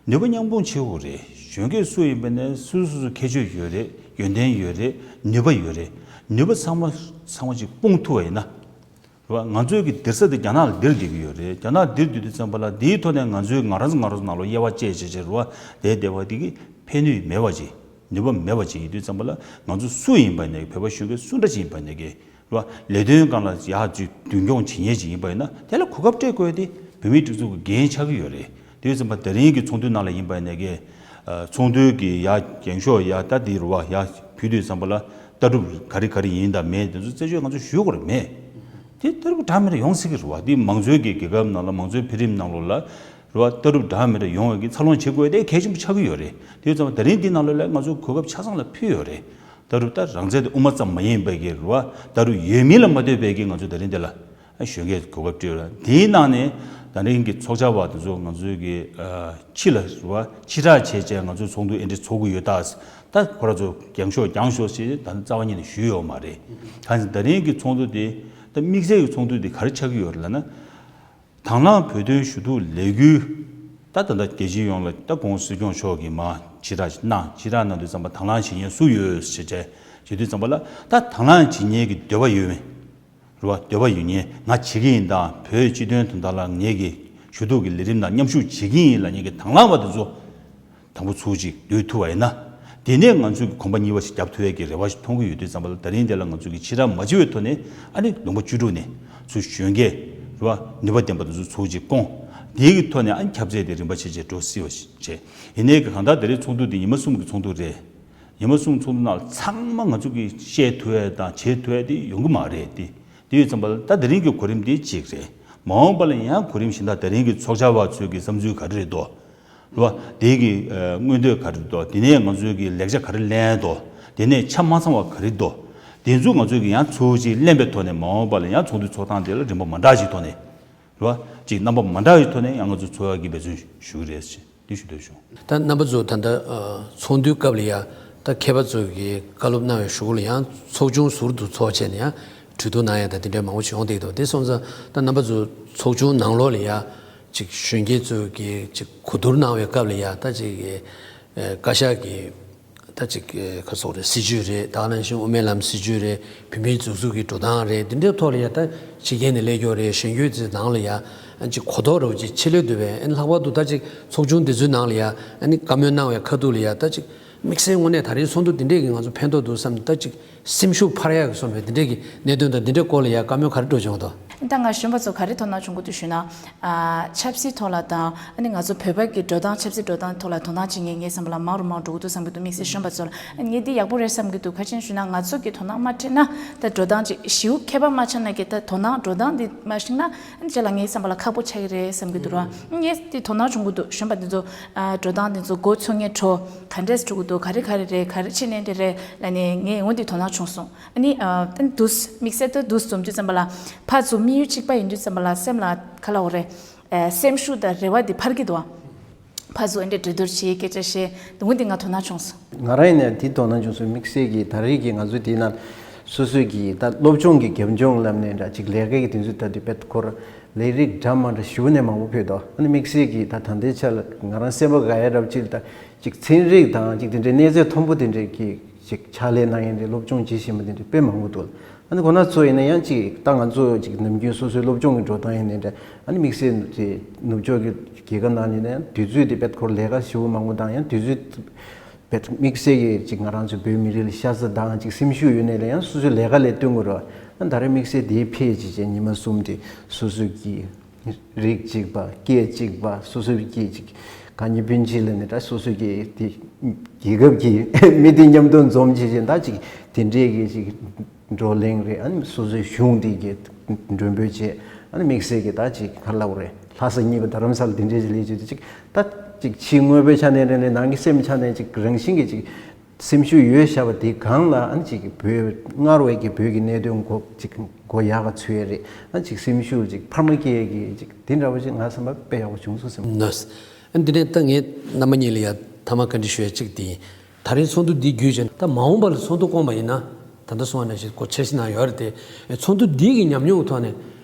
ནུས་པ་མཉམ་སྤུངས་བྱེད་དགོས་རེད། གཞོན་སྐྱེས་སུ་ཡིན་པ་ནས་སུ་སུ་སུ་ཁྱད་ཆོས་ཡོད་རེད། ཡོན་ཏན་ཡོད་རེད། ནུས་པ་ཡོད་རེད། ནུས་པ་ཚང་མ་ཚང་མ་ཅིག་སྤུངས་ཐུབ་པ་ཡིན་ན། རེད་བ། ང་ཚོའི་གི་སྡེར་ས་དེ་རྒྱ་ནག་ལ་སྡེར་བསྡད་ཀྱི་ཡོད་རེད། རྒྱ་ནག་ལ་སྡེར་བསྡད་དུས་ཙམ་པ་ལ་དེའི་ཐོག་ནས་ང་ཚོའི་ང་རང་ཚོ་ང་རང་ཚོ་ནང་ལོགས་དབྱེ་བ་བཅད་བྱས་བྱས་རེད་བ། དེ་བསྡད་པ་དེ་གི་ཕན་ནུས་མེད་པ་ཅིག་ནུས་པ་མེད་པ་ཅིག་ཡིན་དུས་ཙམ་པ་ལ་ང་ཚོ་སུ་ཡིན་པ་ནས་བོད་པ་གཞོན་སྐྱེས་སུ་འདྲ་ཅིག་ཡིན་པ་ནས་གི་རེད་བ། ལས་དོན་སྒང་ལ་ཡར་ཅིག་མདུན་སྐྱོང་བྱེད་མཁན་ཅིག་ཡིན་པ་ཡིན་ན་དེ་ལ་གོ་སྐབས་སྤྲད་དགོས་དེ་བོད་མིའི་སྒྲིག་འཛུགས་ཀྱི་འགན་ཆགས་ཀྱི་ཡོད་རེད། དེ་ཡོད་ཙམ་པ་དེ་རིང་གི་ཚོགས་འདུ་ནང་ལ་ཡིན་པ་ཡིན་ནས་གི་ཚོགས་འདུའི་གི་ཡ་འགེངས་ཤོག་ཡ་ད་དེ་རུ་བ་ཡ་ཕུལ་དུས་ཙམ་པ་ལ་ལྟ་གྲུབ་ག་རེ་ག་རེ་ཡིན་དང་མེད་དེ་ཚོ་རྩད་གཅོད་ང་ཚོ་ཞུ་དགོས་རེད་མེད། དེ་ལྟ་གྲུབ་འདྲ་མི་འདྲ་ཡོང་སྲིད་ཀྱི་རེད་བ། དེ་མང་གཙོའི་གི་རྒྱལ་ཁབ་ནང་ལ་མང་གཙོའི་འཕེལ་རིམ་ནང་ལོགས་ལ་རེད་བ། ལྟ་གྲུབ་འདྲ་མི་འདྲ་ཡོང་བའི་གི་འཚར་ལོངས་བྱེད་དགོས་དེ་གལ་ཆེན་པོ་ཆགས་ཀྱི་ཡོད་རེད། དེ་ཡོད་ཙམ་པ་དེ་རིང་འདི་ནང་ལོགས་ལ་ང་ཚོ་གོ་སྐབས་ཆ་ཚང་ལ་ཕུལ་ཡོད་རེད། ལྟ་གྲུབ་ད་རང་བཙན་དེ་དབུ་མ་ཙམ་མ་ཡིན་པའི་གི་རེད་བ། ལྟ་གྲུབ་ཡོད་མིན་ལ་མ་ལྟོས་པའི་གི་ང་ཚོ་དེ་རིང་འདི་ལ་གཞོན་སྐྱེས་གོ་སྐབས་སྤྲད་ཡོད་རེད། དེའི་ནང་ནས་ད་རིང་གི་ཚོགས་བཅར་བ་དེ་ཚོ་ང་ཚོའི་གི་ཕྱི་ལ་རེད་བ། ཕྱི་བསྒྲགས་བྱས་བྱས་ང་ཚོའི་ཚོགས་འདུ་ཨེ་འདྲ་ཚོགས་ཀྱི་ཡོད་ད། ད་ཁོ་རང་ཚོ་རྒྱང་ཤོག་རྒྱང་ཤོག་ཞེས་ད་རྩ་བ་ཉིད་ནས་ཞུས་ཡོད་མ་རེད། གང་ཟེར་ད་རིང་གི་ཚོགས་འདུ་དེ་ད་དམིགས་བསལ་གྱི་ཚོགས་འདུ་དེ་ག་རེ་ཆགས་ཀྱི་ཡོད་རེད་ལབ་ན། དང་བླངས་བོད་དོན་ཞུ་གཏུག་ལས་འགུལ། ད་ད་ལྟ་རྒྱལ་སྤྱི་ཡོངས་ལ་ད་ྋགོང་སྲིད་སྐྱོང་མཆོག་གིས་མར་ཕྱི་བསྒྲགས་གནང་། ཕྱི་བསྒྲགས་གནང་དུས་ཙམ་པ་དང་བླངས་བྱེད་མཁན་སུ་ཡོད་ཟེར་བྱས་བྱེད་དུས་ཙམ་པ་ལ་ད་དང་བླངས་བྱེད་མཁན་གྱི་འདོད་པ་ཡོད་མེད་རེད་བ། འདོད་པ་ཡོད་མཁན་ང་བྱེད་ཀྱི་ཡིན་དང་བོད་སྤྱི་དོན་དོན་དག་ལ་ངེད་ཀྱི་ཞུ་གཏུག་གི་ལས་རིམ་ནང་མཉམ་ཞུགས་བྱེད་ཀྱི་ཡིན་ལབ་མཁན་གྱི་དང་བླངས་པ་དེ་ཚོ། དང་པོ་ཚུར་ཅིག་སྡོད་ཐུབ་པ་ཡིན་ན། དེ་ནས་ང་ཚོས་ཀྱི་གོམ་པ་གཉིས་པ་ཞིག་རྒྱབ་ཐུབ་ཡས་ཀྱི་རེ་བ་ཞིག་མཐོང་གི་ཡོད་དུས་ཙམ་པ་ལ་ད་རིང་དེ་ལ་ང་ཚོས་ཀྱི་ཕྱི་བསྒྲགས་མ་བྱས་པའི་ཐོག་ནས་ཨ་ནི་ལུང་པ་བཅུ་དྲུག་ནས་ཚུར་གཞོན་སྐྱེས་རེད་བ། ནུས་པ་ལྡན་པ་དེ་ཚོ་ཚུར་ཅིག་བསྐོང་། དེའི་གི་ཐོག་ནས་ཨ་ནི་ཁྱབ་ཚད་དེ་རིམ་པ་བྱས་བྱས་འགྲོ་སྲིད་པ་ཞིག་བྱས། ཡིན་ནའི་གི་གང་ལྟར་དེ་རིང་ཚོགས་འདུ་དེ་ཉི་མ་གསུམ་གྱི་ཚོགས་འདུ་རེད། ཉི་མ་གསུམ་ཚོགས་འདུ་ནང་ལ་ཚང་མ་ང་ཚོ་གི་བཤད་ཐུབ་ཡས་དང་བྱེད་ཐུབ་ཡས་དེ་ཡོང་གི་མ་རེད་དེ། དེ་ཡོད་ཙམ་པ་ལ་ད་དེ་རིང་གི་གོ་རིམ་དེ་གཅིག་རེད། མ་འོངས་པ་ལ་ཡང་གོ་རིམ་གཞན་དག་དེ་རིང་གི་ཚོགས་བཅར་བ་ཚོས་ཀྱི་བསམ་ཚུལ་ག་རེ་རེད་དོ། རེད་བ། དེའི་གི་མངོན་འདོད་ག་རེ་རེད་དོ། དེ་ནས་ང་ཚོའི་གི་ལེགས་ཆ་ག་རེ་ལེན་དོ། དེ་ནས་ཆ་མ་ཚང་བ་ག་རེ་འདུག་དེ་ཚོ་ང་ཚོས་གི་ཡང་ཚུར་ཅིག་གླེང་བའི་ཐོག་ནས་མ་འོངས་པ་ལ་ཡང་ཚོགས་འདུ་ཚོགས་སྟངས་དེ་ལ་རིམ་པ་མ་འདྲ་ཞིག་ཐོག་ནས་རེད་བ། ཅིག་རྣམ་པ་མ་འདྲ་བའི་ཐོག་ནས་ཡང་ང་ཚོ་ཚོགས་ཡག་གི་འབད་བརྩོན་ཞུ་གི་རེད་ཅེས་འདི་ཞུ་འདོད་བྱུང་། ད་རྣམ་པ་ཚོ་ད་ལྟ་ཚོགས་འདུའི་སྐབས་ལ་ཡང་ད་མཁས་པ་ཚོ་གིས་བཀའ་སློབ་གནང་བའི་གཞུག་ལ་ཡང་ཚོགས་ཆུང་ཟུར་དུ་ཚོགས་བྱས་ནས་ཡང་ གྲོས་བསྡུར་གནང་ཡ་དང་དེ་འདྲའི་མང་པོ་ཞིག་ཡོང་བསྡད་འདུག་དེ་སོང་ཙང་ད་རྣམ་པ་ཚོ་ཚོགས་ཆུང་ནང་ལོགས་ལ་ཡ་ཅིག་གཞོན་སྐྱེས་ཚོས་ཀྱི་ཅིག་གོ་བསྡུར་གནང་བའི་སྐབས་ལ་ཡ་ད་ཅིག་གི་ཨ་བཀའ་ཤག་གི་ད་ཅིག་ག་སོགས་རེད། སྲིད་ཇུས་རེད། ད་ག་ནང་བཞིན་དབུ་མའི་ལམ་སྲིད་ཇུས་རེད། བོད་མིའི་སྒྲིག་འཛུགས་ཀྱི་འགྲོ་སྟངས་རེད། འདི་འདྲའི་ཐོག་ལ་ཡ་ད་ཕྱི་རྒྱལ་ནས་སླེབས་ཡོད་རེད། གཞོན་སྐྱེས་ཚོའི་ནང་ལ་ཡ་ཅིག་གོ་རྟོགས་རོགས་ཅིག་ཆེ་ལོས་འདུག་པས། ཨ་ནི་ལྷག་པར་དུ་ད་ཅིག་ཚོགས་ཆུང་འདི་ཚོའི་ནང་ལ་ཡ་ཨ་ནི་བཀའ་མོལ་གནང་བའི་ཁ་ཐུག་ལ་ཡ་ད་ཅིག་དམིགས་བསལ་དངོས་གནས་ད་རིང་ཚོགས་འདུ་འདི་འདྲས་ཀྱིས་ང་ཚོ་ཕན་ཐོགས་འདུག་བསམ། ད་ཅིག་སེམས་ཤུགས་འཕར་ཡག་གི་བཟོ་འདྲ་འདི་འདྲས་ཀྱི་གནད་དོན་དང་འདི་འདྲའི་སྐོར་ལ་ཡ་བཀའ་མོལ་ག་རེ་འགྲོ་བྱུང་འདུག་ད་ང་གཞོན་པ་ཚོ་ག་རེ་དོ་སྣང་བྱུང་གི་འདུག་ཞུས་ན། ཨ་ཆབ་སྲིད་ཐོག་ལ་དང་ཨ་ནི་ང་ཚོ་བོད་པ་གི་འགྲོ་སྟངས་ཆབ་སྲིད་འགྲོ་སྟངས་ཐོག་ལ་དོ་སྣང་བྱེད་མཁན་ངས་བསམ་པ་ལ་མང་རུ་མང་རུ་འགྲོ་གི་འདུག་བསམ་གི་འདུག་དམིགས་བསལ་གཞོན་པ་ཚོ་ལ། ཨ་ངས་འདི་ཡག་པོ་རེད་བསམ་གི་འདུག་ག་ཅི་ཞུས་ན་ང་ཚོ་གི་དོ་སྣང་མ་སྤྲད་ན་ད་འགྲོ་སྟངས་ཅིག་ཞེ་པོ་ཁྱད་པར་མ་ཆགས་ན་གི་ད་དོ་སྣང་འགྲོ་སྟངས་འདི་མ་ཤེས་ན་ཨ་ནི་རྗེས་ལ་ངས་བསམ་པ་ལ་ཁག་པོ་ཆགས་ཀྱི་རེད་བསམ་གི་འདུག་ར། ཨ་ངས་འདི་དོ་སྣང་བྱུང་གི་འདུག་གཞོན་པ་འདི་ཚོ་ཨ་འགྲོ་སྟངས་འདི་ཚོ་འགོ་ཚུགས་མཁན་འགྲོ་ག་འདྲས་འགྲོ་གི་འདུག་ག་རེ་ག་རེ་རེད། ག་རེ་བྱེད་ནས་འདི་རེད་ལབ་ནས་ངས་འོ་འདི་དོ་སྣང་བྱུང་སོང་། ཨ་ནི་ཨ་ད་འདུག་དམིགས་བསལ་ད་འདུག་འཛོམས་དུས་ཙམ་པ་ལ་ཕར་ཚུར་དམིགས་ཡུལ་གཅིག་པ་ཡིན་དུས་ཙམ་པ་ལ་སེམས་ལ་ག་ལབ་དགོས་རེད། ཨ་སེམས་ཤུགས་དང་རེ་བ་འདི་འཕར་གྱི་འདུག་ཨ་ཕར་ཚུར་ཨ་འདྲས་གྲོས་བསྡུར་བྱེད་སྐད་ཆ་བཤད་འདུག་འོ་འདི་ང་དོ་སྣང་བྱུང་སོང་། ང་རང་ཡིན་ནའི་འདི་དོ་སྣང་བྱུང་སོང་། དམིགས་བསལ་གྱི་ད་རེས་ཀྱི་ང་ཚོ་འདི་ན་སོ་སོའི་གི་ད་སློབ་སྦྱོང་གི་རྒྱབ་ལྗོངས་ལབ་ནས་འདྲ་ཅིག་ལས་ཀའི་གི་དུས་ཚོད་ད་དུས་དཔེ་ཁོ་ར་ལས་རིགས་འདྲ་མ་འདྲ་ཞུ་ནས་མང་པོ་ཕེབས་འདུག་ཨ་ནི་དམིགས་བསལ་གྱི་ད་ད་ལྟའི་ཆ་ལ་ང་རང་སེམས་པ་དགའ་ཡ་འདྲ་པོ་ཅིག་ལ་ད་ཅིག་ཚན་རིག་དང་ཅིག་དེ་འདྲའི་གནས་ཚད་མཐོན་པོ་དེ་འདྲའི་གི་ཅིག་ཕྱག་ལས་གནང་ཡ་འདྲའི་སློབ་སྦྱོང་བྱེད་བཞིན་པ་དེ་འདྲའི་དཔེ་མང་པོ་འདུག་ཨ་ནི་ཁོ་ན་ཚོ་ཡིན་ན་ཡང་ཅིག་ད་ང་ཚོ་ཅིག་ནམ་རྒྱུན་སོ་སོའི་སློབ་སྦྱོང་གི་འགྲོ་སྟངས་ཡིན་ནའི་འདྲ། ཨ་ནི་དམིགས་བསལ་ཅིག་ནུབ་ཕྱོགས་ཀྱི་རྒྱལ་ཁབ་ནང་ཡིན་ན་ཡང་དུས་ཚོད་དེ་དཔེ་ཁོར་ལས་ཀ་ཞེ་པོ་མང་པོ་དང་ཡང་དུས་ཚོད་དཔེ་དམིགས་བསལ་གྱི་ཅིག་ང་རང་ཚོ་བོད་མི་རིགས་ལ་ཤ་ཚ་དང་ཅིག་སེམས་ཤུགས་ཡོད་ནའི་ལ་ཡང་སོ་སོའི་ལས་ཀ་ལས་སྟོན་དགོས་རེད་བ། ཨ་ནི་ད་རེས་དམིགས་བསལ་དེའི་ཕེ་ཅིག་བྱས་ཉི་མ་གསུམ་དེ་སོ་སོའི་གི་རིགས་གཅིག་པ། སྐད་གཅིག་པ། སོ་སོའི་སྐད་ཅིག་གང་ཉིད་སྤུན་མཆེད་ལ་ནི་ད་སོ་སོའི་སྐད་དེ་རྒྱལ་ཁབ་ཀྱི་མི་དེ་མཉམ་དུ་འཛོམས་བྱེད་བཞིན་ད་ཅིག་དེ་འདྲའི་གི་ཅིག་བགྲོ་གླེང་རེད། ཨ་ནི་སོ་སོའི་གཞུང་དེ་གི་མགྲོན་འབོད་བྱས། ཨ་ནི་དམིགས་བསལ་གྱི་ད་ཅིག་ག་ལབ་རེད། ལྷ་ས་གཉིས་པ་རྡ་རམ་ས་ལ་དེ་འདྲའི་ཅིག་ལས་བྱེད་དེ་ཅིག་ད་ཅིག་ཕྱི་དངོས་པོའི་ཆ་ནས་རེད་ནས་ནང་གི་སེམས་ཆ་ནས་ཅིག་རང་བཞིན་གྱི་ཅིག་སེམས་ཤུགས་ཡོད་བཞག་པ་དེ་སྒང་ལ་ཨ་ནི་ཅིག་བོད་སྔར་བས་ཀྱི་བོད་ཀྱི་གནད་དོན་མགོ་ཅིག་མགོ་ཡག་ག་ཚུད་ཡས་རེད། ཨ་ནི་ཅིག་སེམས་ཤུགས་ཅིག་འཕར་མ་སྐྱེ་ཡས་ཀྱི་ཅིག་དེ་འདྲ་བ་ཅིག་ང་བསམ་པ་དཔེ་ཡག་པོ་བྱུང་སོང་བསམ། ནོས། ཨ་ནི་འདི་ནས་ད་ངས་རྣམ་པ་གཉིས་ལ་ཡ་མཐའ་མ་བཀའ་འདྲི་ཞུ་ཡ་གཅིག་དེ་ཡིན། ད་རིང་ཚོགས་འདུ་འདི་བརྒྱུད་བྱས་ད་མ་འོངས་པ་ལ་ཚོགས་འདུ་བསྐོང་པ་ཡིན་ན་ད་ལྟ་གསུངས་པ་ནང་བཞིན་སྐོར་འཆར་གཞི་ནང་ཡོད་རེད་དེ། ཚོགས་འདུ་འདི་གི་ཉམས་མྱོང་གི་ཐོག་ནས།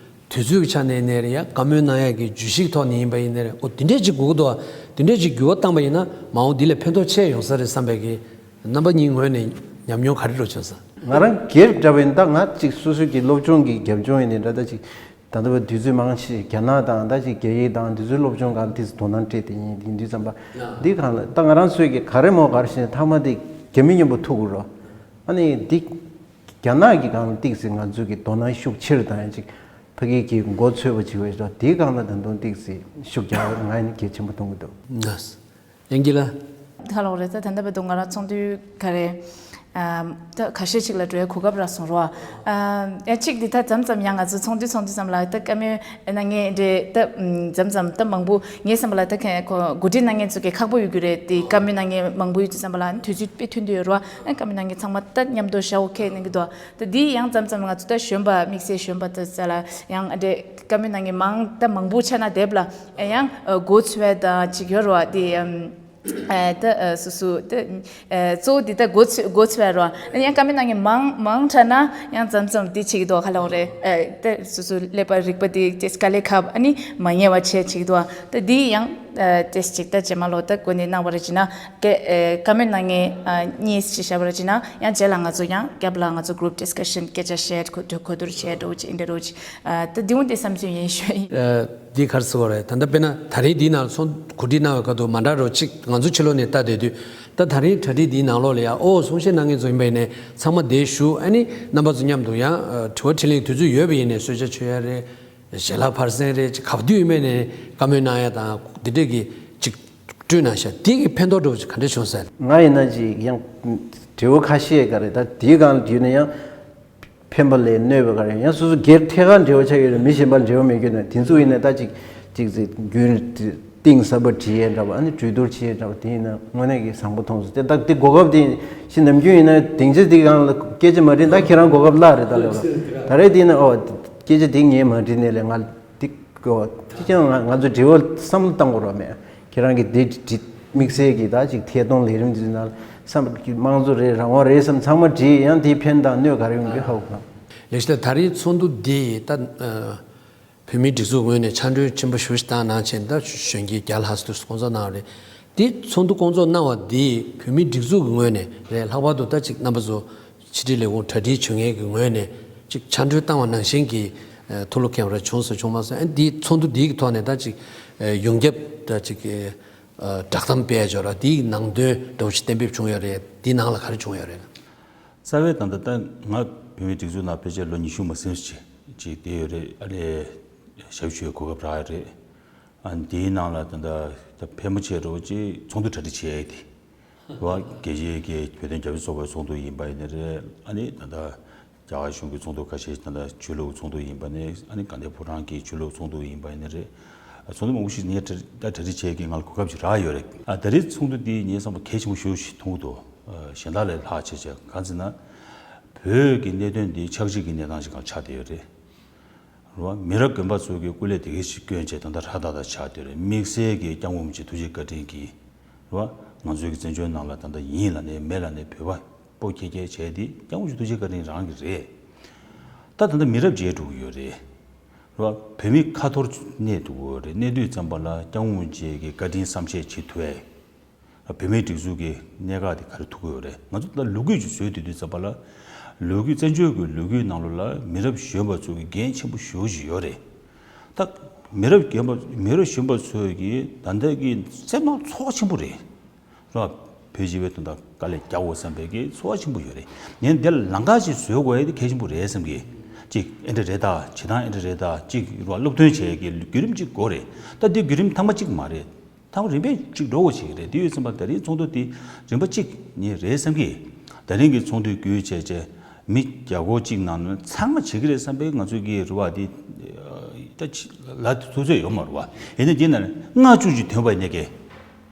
དུས་ཚོད་ཀྱི་ཆ་ནས་ནས་རེད་ཡ། བཀའ་མོལ་གནང་ཡག་གི་བརྗོད་གཞི་ཐོག་ནས་ཡིན་པ་ཡིན་ནའི་རེད། ཨོ་དེ་འདྲས་ཅིག་དགོས་ཀྱི་འདུག་ཨ། དེ་འདྲས་ཅིག་འགྱུར་བ་བཏང་པ་ཡིན་ན་མ་འོངས་འདི་ལས་ཕན་ཐོགས་ཆེ་ཡོང་ས་རེད་བསམ་པའི་གི་རྣམ་པ་གཉིས་ངོས་ནས་ཉམས་མྱོང་ག་རེ་འགྲོ་བྱུང་ས། ང་རང་སྒེར་འདྲ་བ་ཡིན་ད་ང་ཅིག་སོ་སོའི་གི་སློབ་སྦྱོང་གི་རྒྱབ་ལྗོངས་ཡིན་ནའི་འདྲ་ད་ཅིག་ད་ལྟ་བ་དུས་ཚོད་མང་ཆེ་རྒྱ་ནག་དང་ད་ཅིག་རྒྱ་ཡིག་དང་དུས་ཚོད་སློབ་སྦྱོང་གང་དེ་དོ་སྣང་སྤྲད་དེ་ཡིན་དེ་དུས་ཙམ་པ་འདི་གང་ལ་ད་ང་རང་ཚོའི་གི་ག་རེ་མོ་ག་རེ་བྱས་ནས་ཐ་མ་དེ་རྒྱ་མི་མཉམ་པོ་ཐུག་དགོས་རོ། ཨ་ནི་འདི། རྒྱ་ནག་གི་སྒང་ལ་ཏིག་ཙེ་ང་ཚོ་གི་དོ་སྣང་ཤུགས་ཆེ་རུ་བཏང་ཡ་ཅིག་ཕ་གི་གི་མགོ་ཚོས་པ་ཅིག་བས་ཤོག་དེའི་སྒང་ལ་ད་དུང་ཏིག་ཙེ་ཤུགས་རྒྱག་པ་ང་ཡིན་གལ་ཆེན་པོ་མཐོང་གི་འདུག་ཡང་གི་ལ། ཁ་ལོག་རེད་ད་ད་ལྟ་བར་དུ་ང་རང་ཚོགས་འདུ་ག་རེ་ད་ཁ་ཤས་ཅིག་ལ་འགྲོ་ཡ་གོ་སྐབས་རག་སོང་རོ། ཡ་གཅིག་འདི་ད་མཚམས་མཚམས་ཡང་ང་ཚོ་ཚོགས་འདུ་ཚོགས་འདུ་ཙམ་ལ་ད་བཀའ་མོལ་གནང་མཁན་འདྲེ་ད་མཚམས་མཚམས་ད་མང་པོ་ངའི་བསམ་པ་ལ་ད་ཁ་གོ་འགོ་ཁྲིད་གནང་མཁན་ཚོ་གི་ཁག་པོ་ཡོད་རྒྱུ་རེད་དེ་བཀའ་མོལ་གནང་མཁན་མང་པོ་ཡོད་དུས་བསམ་པ་ལ་དུས་ཚོད་དཔེ་ཐུང་དུ་ཡོད་རོ། བཀའ་མོལ་གནང་མཁན་ཚང་མ་ད་མཉམ་དུ་ཞག་འོ་ཁེ་གནང་གི་འདུག་ད་འདི་ཡང་མཚམས་མཚམས་ང་ཚོ་ད་གཞོན་པ་དམིགས་བསལ་གཞོན་པ་ད་ཙ་ལ་ཡང་འདྲེ་བཀའ་མོལ་གནང་མཁན་མང་ད་མང་པོ་ཆ་ན་དེབ་ལ་ཡང་མགོ་ཚོས་ད་ཅིག་ཡོད་རོ་དེ་ད་སུ་སུ་ད་གཙོ་བོ་འདི་ད་མགོ་ཚོས་མགོ་ཚོས་རོ། ཡང་བཀའ་མོལ་གནང་མཁན་མང་མང་ཆ་ན་ཡང་མཚམས་མཚམས་འདི་ཅིག་འདུག་ཁ་ལོང་རེད། ད་སུ་སུ་ཀླད་པ་རིག་པ་འདི་ཅེས་དཀའ་ལས་ཁག་ཨ་ནི་མ་ཉེ་བ་ཆེ་ཅིག་འདུག་ད་འདི་ཡང་ཏེས་ཅིག་ད་རྗེས་མ་ལོ་ད་གོ་ནས་གནང་བ་རེད་ཅེ་ན། ཀེ་ཨེ་བཀའ་མོལ་གནང་མཁན་ཨ་གཉིས་ཅིག་བཞག་པ་རེད་ཅེ་ན་ཡང་རྗེས་ལ་ང་ཚོ་ཡང་རྒྱབ་ལ་ང་ཚོ་group discussion སྐད་ཆ་བཤད་གོ་གོ་བསྡུར་བྱས་འགྲོ་ཅིག་འདྲ་འགྲོ་ཅིག་ཨ་ད་དེ་འོང་དེ་བསམ་ཚུལ་ཡིན་ཞུ་ཡིན། ཨ་འདི་ག་རེ་ཟེར་བ་རེད་ད་ལྟ་དཔེར་ན་ད་རེས་འདིའི་ནང་ཚོགས་གོ་སྒྲིག་གནང་བའི་སྐབས་དུ་མ་འདྲ་རོ་ཅིག་ང་ཚོ་ཕྱི་ལོགས་ནས་ལྟ་བསྡད་དུས་ད་ད་རེས་གྲ་སྒྲིག་འདིའི་ནང་ལོགས་ལ་ཡང་ཨོ་གསུང་བཤད་གནང་མཁན་ཚོ་ཡིན་པ་ཡིན་ནས་ཚང་མ་བསྡད་བཞུགས་ཨ་ནི་རྣམ་པ་ཚོ་མཉམ་དུ་ཡང་ཨ་དྲི་བ་དྲིས་ལན་དུས་ཚོད་ཡོད་པ་ཡིན་ནས་གསོལ་ཇ་མཆོད་ཡ་རེད། ཞལ་ལག་ཕར་གསན་རེད་ཅིག་ག་པར་དུས་ཡིན་མིན་ནས་བཀའ་མོལ་གནང་ཡ་དང་འདི་འདྲས་ཀྱི་ཅིག་བསྐྲུན་གནང་ཤག་དེ་གི་ཕན་ཐོགས་འདྲ་བོ་ཅིག་ག་འདྲས་བྱུང་ཟེར། ང་ཡིན་ན་ཅིག་ཡང་འབྲས་བུ་ཁ་ཤས་ག་རེ་ད་དེའི་སྒང་ལ་དུས་ནས་ཡང་ཕན་པ་ལས་གནོད་པ་ག་རེ་ཡང་སོ་སོ་སྒེར་ཐད་ཀར་འབྲེལ་བ་ཆགས་ཡོད་རེད། མི་གཞན་པར་འབྲེལ་བ་མེད་རྒྱུ་ན་དེ་ཚོ་ཡིན་ན་ད་ཅིག་ཅིག་ཅིག་རྒྱུན་གཏིང་ཟབ་པ་བྲིས་ཡས་འདྲ་བ་ཨ་ནི་གྲོས་བསྡུར་བྱེད་ཡས་འདྲ་བ་དེ་ཡིན་ན་དངོས་གནས་ཀྱི་བཟང་པོ་མཐོང་སོང་། དེ་ད་དེ་གོ་སྐབས་དེ་ཤི་ནམ་རྒྱུན་ཡིན་ན་སྡིངས་ཆ་དེ་སྒང་ལ་སྐད་ཆ་མ་དྲིས་ད་ཁྱེད་རང་གོ་སྐབས་བརླག་རེད་ད་ལོ་ད་རེས་དེ་ཡིན་ན་ཨོ་སྐད་ཆ་དེ་ངས་མ་དྲིས་ནས་ལས་ང་། འདི་གོ་དེ་ཀྱང་ང་ང་ཚོ་འབྲེལ་བ་བསམ་བློ་བཏང་དགོས་རོགས་མེད། ཁྱེད་རང་གི་འདི་འདི་དམིགས་བསལ་གྱི་ད་ཅིག་ཐད་གཏོང་ལས་རིམ་འདི་ཚོའི་ནང་བསམ་གྱི་དམངས་གཙོ་རེད་རང་དབང་རེད་བསམ་ཚང་མ་བྲིས་ཡང་དེའི་ཕན་དང་གནོད་ག་རེ་ཡོང་གི་ཧ་གོ་གི་ ལེགས་བཤད། ད་རེས་ཚོགས་འདུ་འདི་ད་ཨ་བོད་མིའི་སྒྲིག་འཛུགས་ངོས་ནས་ཆ་འགྲོས་ཆེན་པོ་ཞེ་པོ་ཞིག་བཏང་གནང་བྱས། ད་གཞོན་སྐྱེས་བརྒྱ་ལྷག་ཙམ་དུ་སྐོང་ཚོགས་གནང་བ་རེད། འདི་ཚོགས་འདུ་སྐོང་ཚོགས་གནང་བ་འདི་བོད་མིའི་སྒྲིག་འཛུགས་ཀྱི་ངོས་ནས་རེད། ལྷག་པར་དུ་ད་ཅིག་རྣམ་པ་ཚོ་ཕྱི་དྲིལ་ལས་ཁུངས་གྲ་སྒྲིག་བྱེད་མཁན་གྱི་ངོས་ནས་ཅིག་ཆ་འགྲོས་བཏང་བ་ནང་བཞིན་གྱི་ཨ་ཐུགས་སློབ་ཁེལ་བ་ར་བྱུང་སོང་། བྱུང་མ་སོང་། ཨ་འདི་ཚོགས་འདུ་འདི་གི་ཐོག་ནས་ད་ཅིག་ཨ་ཡོངས་ཁྱབ་ད་ཅིག་ཨ་བསྒྲགས་གཏམ་སྤེལ་ཡ་ཅིག་ཡོད་ར། འདིའི་ནང་དོན་འདྲ་བོ་ཞིག་གཏན་འབེབས་བྱུང་ཡོད་རེད། འདི་ནང་ལ་ག་རེ་བྱུང་ཡོད་རེད། རྩ་བའི་ད་ལྟ་ད་ང་བོད་མིའི་སྒྲིག་འཛུགས་ནང་ཕལ་ཆེར་ལོ་ཉི་ཤུ་མ་ཟིན་ཅིག་ཅིག་བསྡད་ཡོད་རེད། ཨ་ནི་ཞབས་ཞུའི་གོ་སྐབས་རག་ཡོད་རེད། ཨ་འདིའི་ནང་ལ་ད་ལྟ་ད་ཕལ་མོ་ཆེ་འདྲ་བོ་ཅིག་ཚོགས་འདུ་གྲ་སྒྲིག་བྱེད་ཡ་དེ་རེད་བ། རྒྱལ་སྤྱིའི་གི་བོད་དོན་རྒྱབ་སྐྱོར་ཚོགས་པའི་ཚོགས་འདུ་ཡིན་པ་ཡིན་ནའི་རེད། ཨ་ནི་ད་ལྟ་རྒྱ་གར་གཞུང་གི་ཚོགས་འདུ་ཁ་ཤས། ད་ལྟ་ཆོས་ལུགས་ཚོགས་འདུ་ཡིན་པ་ནས། ཨ་ནི་དགའ་ལྡན་ཕོ་བྲང་གི་ཆོས་ལུགས་ཚོགས་འདུ་ཡིན་པ་ཡིན་ནའི་རེད། ཚོགས་འདུ་མང་པོ་ཞིག་ངས་གྲ་ད་གྲ་སྒྲིག་བྱེད་ཀྱི་ང་ལ་གོ་སྐབས་ཤིག་རག་ཡོད་རེད། ཨ་ད་རེས་ཚོགས་འདུ་འདི་ངས་བསམ་པ་གལ་ཆེན་པོ་ཞེ་པོ་ཞིག་མཐོང་གི་འདུག་ཨ་གཞན་དག་ལས་ལྷག་བྱས་བྱས། གང་ཟེར་ན། བོད་ཀྱི་གནད་དོན་འདི་ཆག་འཇིག་གི་གནས་སྟངས་ཤིག་སྒང་ཆགས་བསྡད་ཡོད་རེད། རེད་བ། མི་རབས་རྒན་པ་ཚོ་གིས་སྐུ་ལས་དེ་གས་ཤིག་བསྐྱོན་བྱས་ད་ལྟ་ཧྲ་ཏག་ཏག་ཆགས་བསྡད་རེད། དམིགས་བསལ་གྱི་སྐྱབས་མགོན་རིན་པོ་ཆེ་ཐུགས་རྗེ་བཀའ་དྲིན་གྱིས། རེད་བ། ང་ཚོའི་གི་བཙན་བྱོལ་ནང་ལ་ད་ལྟ་ཡིན་ལབ་ནས་མེད་ལབ་ནས་བོད་པ་སྤོ་ཁྱེར་ཁྱེར་བྱས་ཏེ། སྐྱབས་མགོན་རིན་པོ་ཆེ་ཐུགས་རྗེ་བཀའ་དྲིན་རང་གི་རེད། ད་ད་ལྟ་མི་རབས་བརྗེ་འགྲོ་གི་ཡོད་རེད། རེད་བ། བོད་མི་ཁ་འཐོར་གནས་འདུག་གོ་རེད། གནས་དུས་ཙམ་པ་ལ་སྐྱབས་མགོན་རིན་པོ་ཆེ་གི་བཀའ་དྲིན་བསམ་ཤེས་བྱེད་ཐུབ་ཡས། བོད་མིའི་སྒྲིག་འཛུགས་ཀྱི་གནད་འགག་དེ་ག་རེ་ཐུག་གི་ཡོད་རེད། ང་ཚོ་ད་ལོ་རྒྱུས་ཀྱི་བཟོས་དུས་དུས་ཙམ་པ་ལ། ལོ་རྒྱུས་བཙན་བྱོལ་གྱི་ལོ་རྒྱུས་ནང་ལོགས་ལ་མི་རབས་གཞོན་པ་ཚོ་གི་འགན་ཆེན་པོ་ཞེ་པོ་ཅིག་ཡོད་རེད། ད་མི་རབས་རྒན་པ་མི་རབས་གཞོན་པ་ཚོ་གི་ད་ལྟ་གི་སེམས་ནང་ཚོར་བ་ཆེན་པོ་རེད། རེད་བ། བོད་སྤྱི་པའི་དོན་དག་དཀའ་ལས་རྒྱག་དགོས་བསམ་པའི་གི་ཚོར་བ་ཆེན་པོ་ཡོད་རེད། ངས་འདིར་ལམ་ཁ་ཅིག་བཟོ་དགོས་ཡ་དེ་གལ་ཆེན་པོ་རེད་བསམ་གི། གཅིག་ཨེ་འདྲ་རེད་ད། བྱེད་སྟངས་ཨེ་འདྲ་རེད་ད། གཅིག་རེད་བ། སློབ་སྟོན་བྱེད་ཡ་གི་བརྒྱུད་རིམ་གཅིག་དགོས་རེད། ད་འདི་བརྒྱུད་རིམ་ཐེངས་མ་གཅིག་མ་རེད། ཐང་རིམ་པས་གཅིག་འགྲོ་དགོས་བྱེད་ཀྱི་རེད། དེ་ཡོད་ཙམ་པ་ད་རེས་ཚོགས་འདུ་དེ་རིམ་པ་གཅིག་ནས་རེད་བསམ་གི། ད་རིང་གི་ཚོགས་འདུའི་བརྒྱུད་བྱས་བྱས་མི་བརྒྱ་སྐོར་གཅིག་ནང་ནས་ཚང་མ་བྱེད་ཀྱི་རེད་བསམ་པའི་ང་ཚོའི་གི་རེ་བ་དེ་ད་ལ་ཐུག་ཚོད་ཡོད་མ་རེད་བ། ཡིན་ནའི་འདི་ན་ལྔ་བཅུ་ཅིག་ཐོན་པ་ཡིན་ནའི་གི།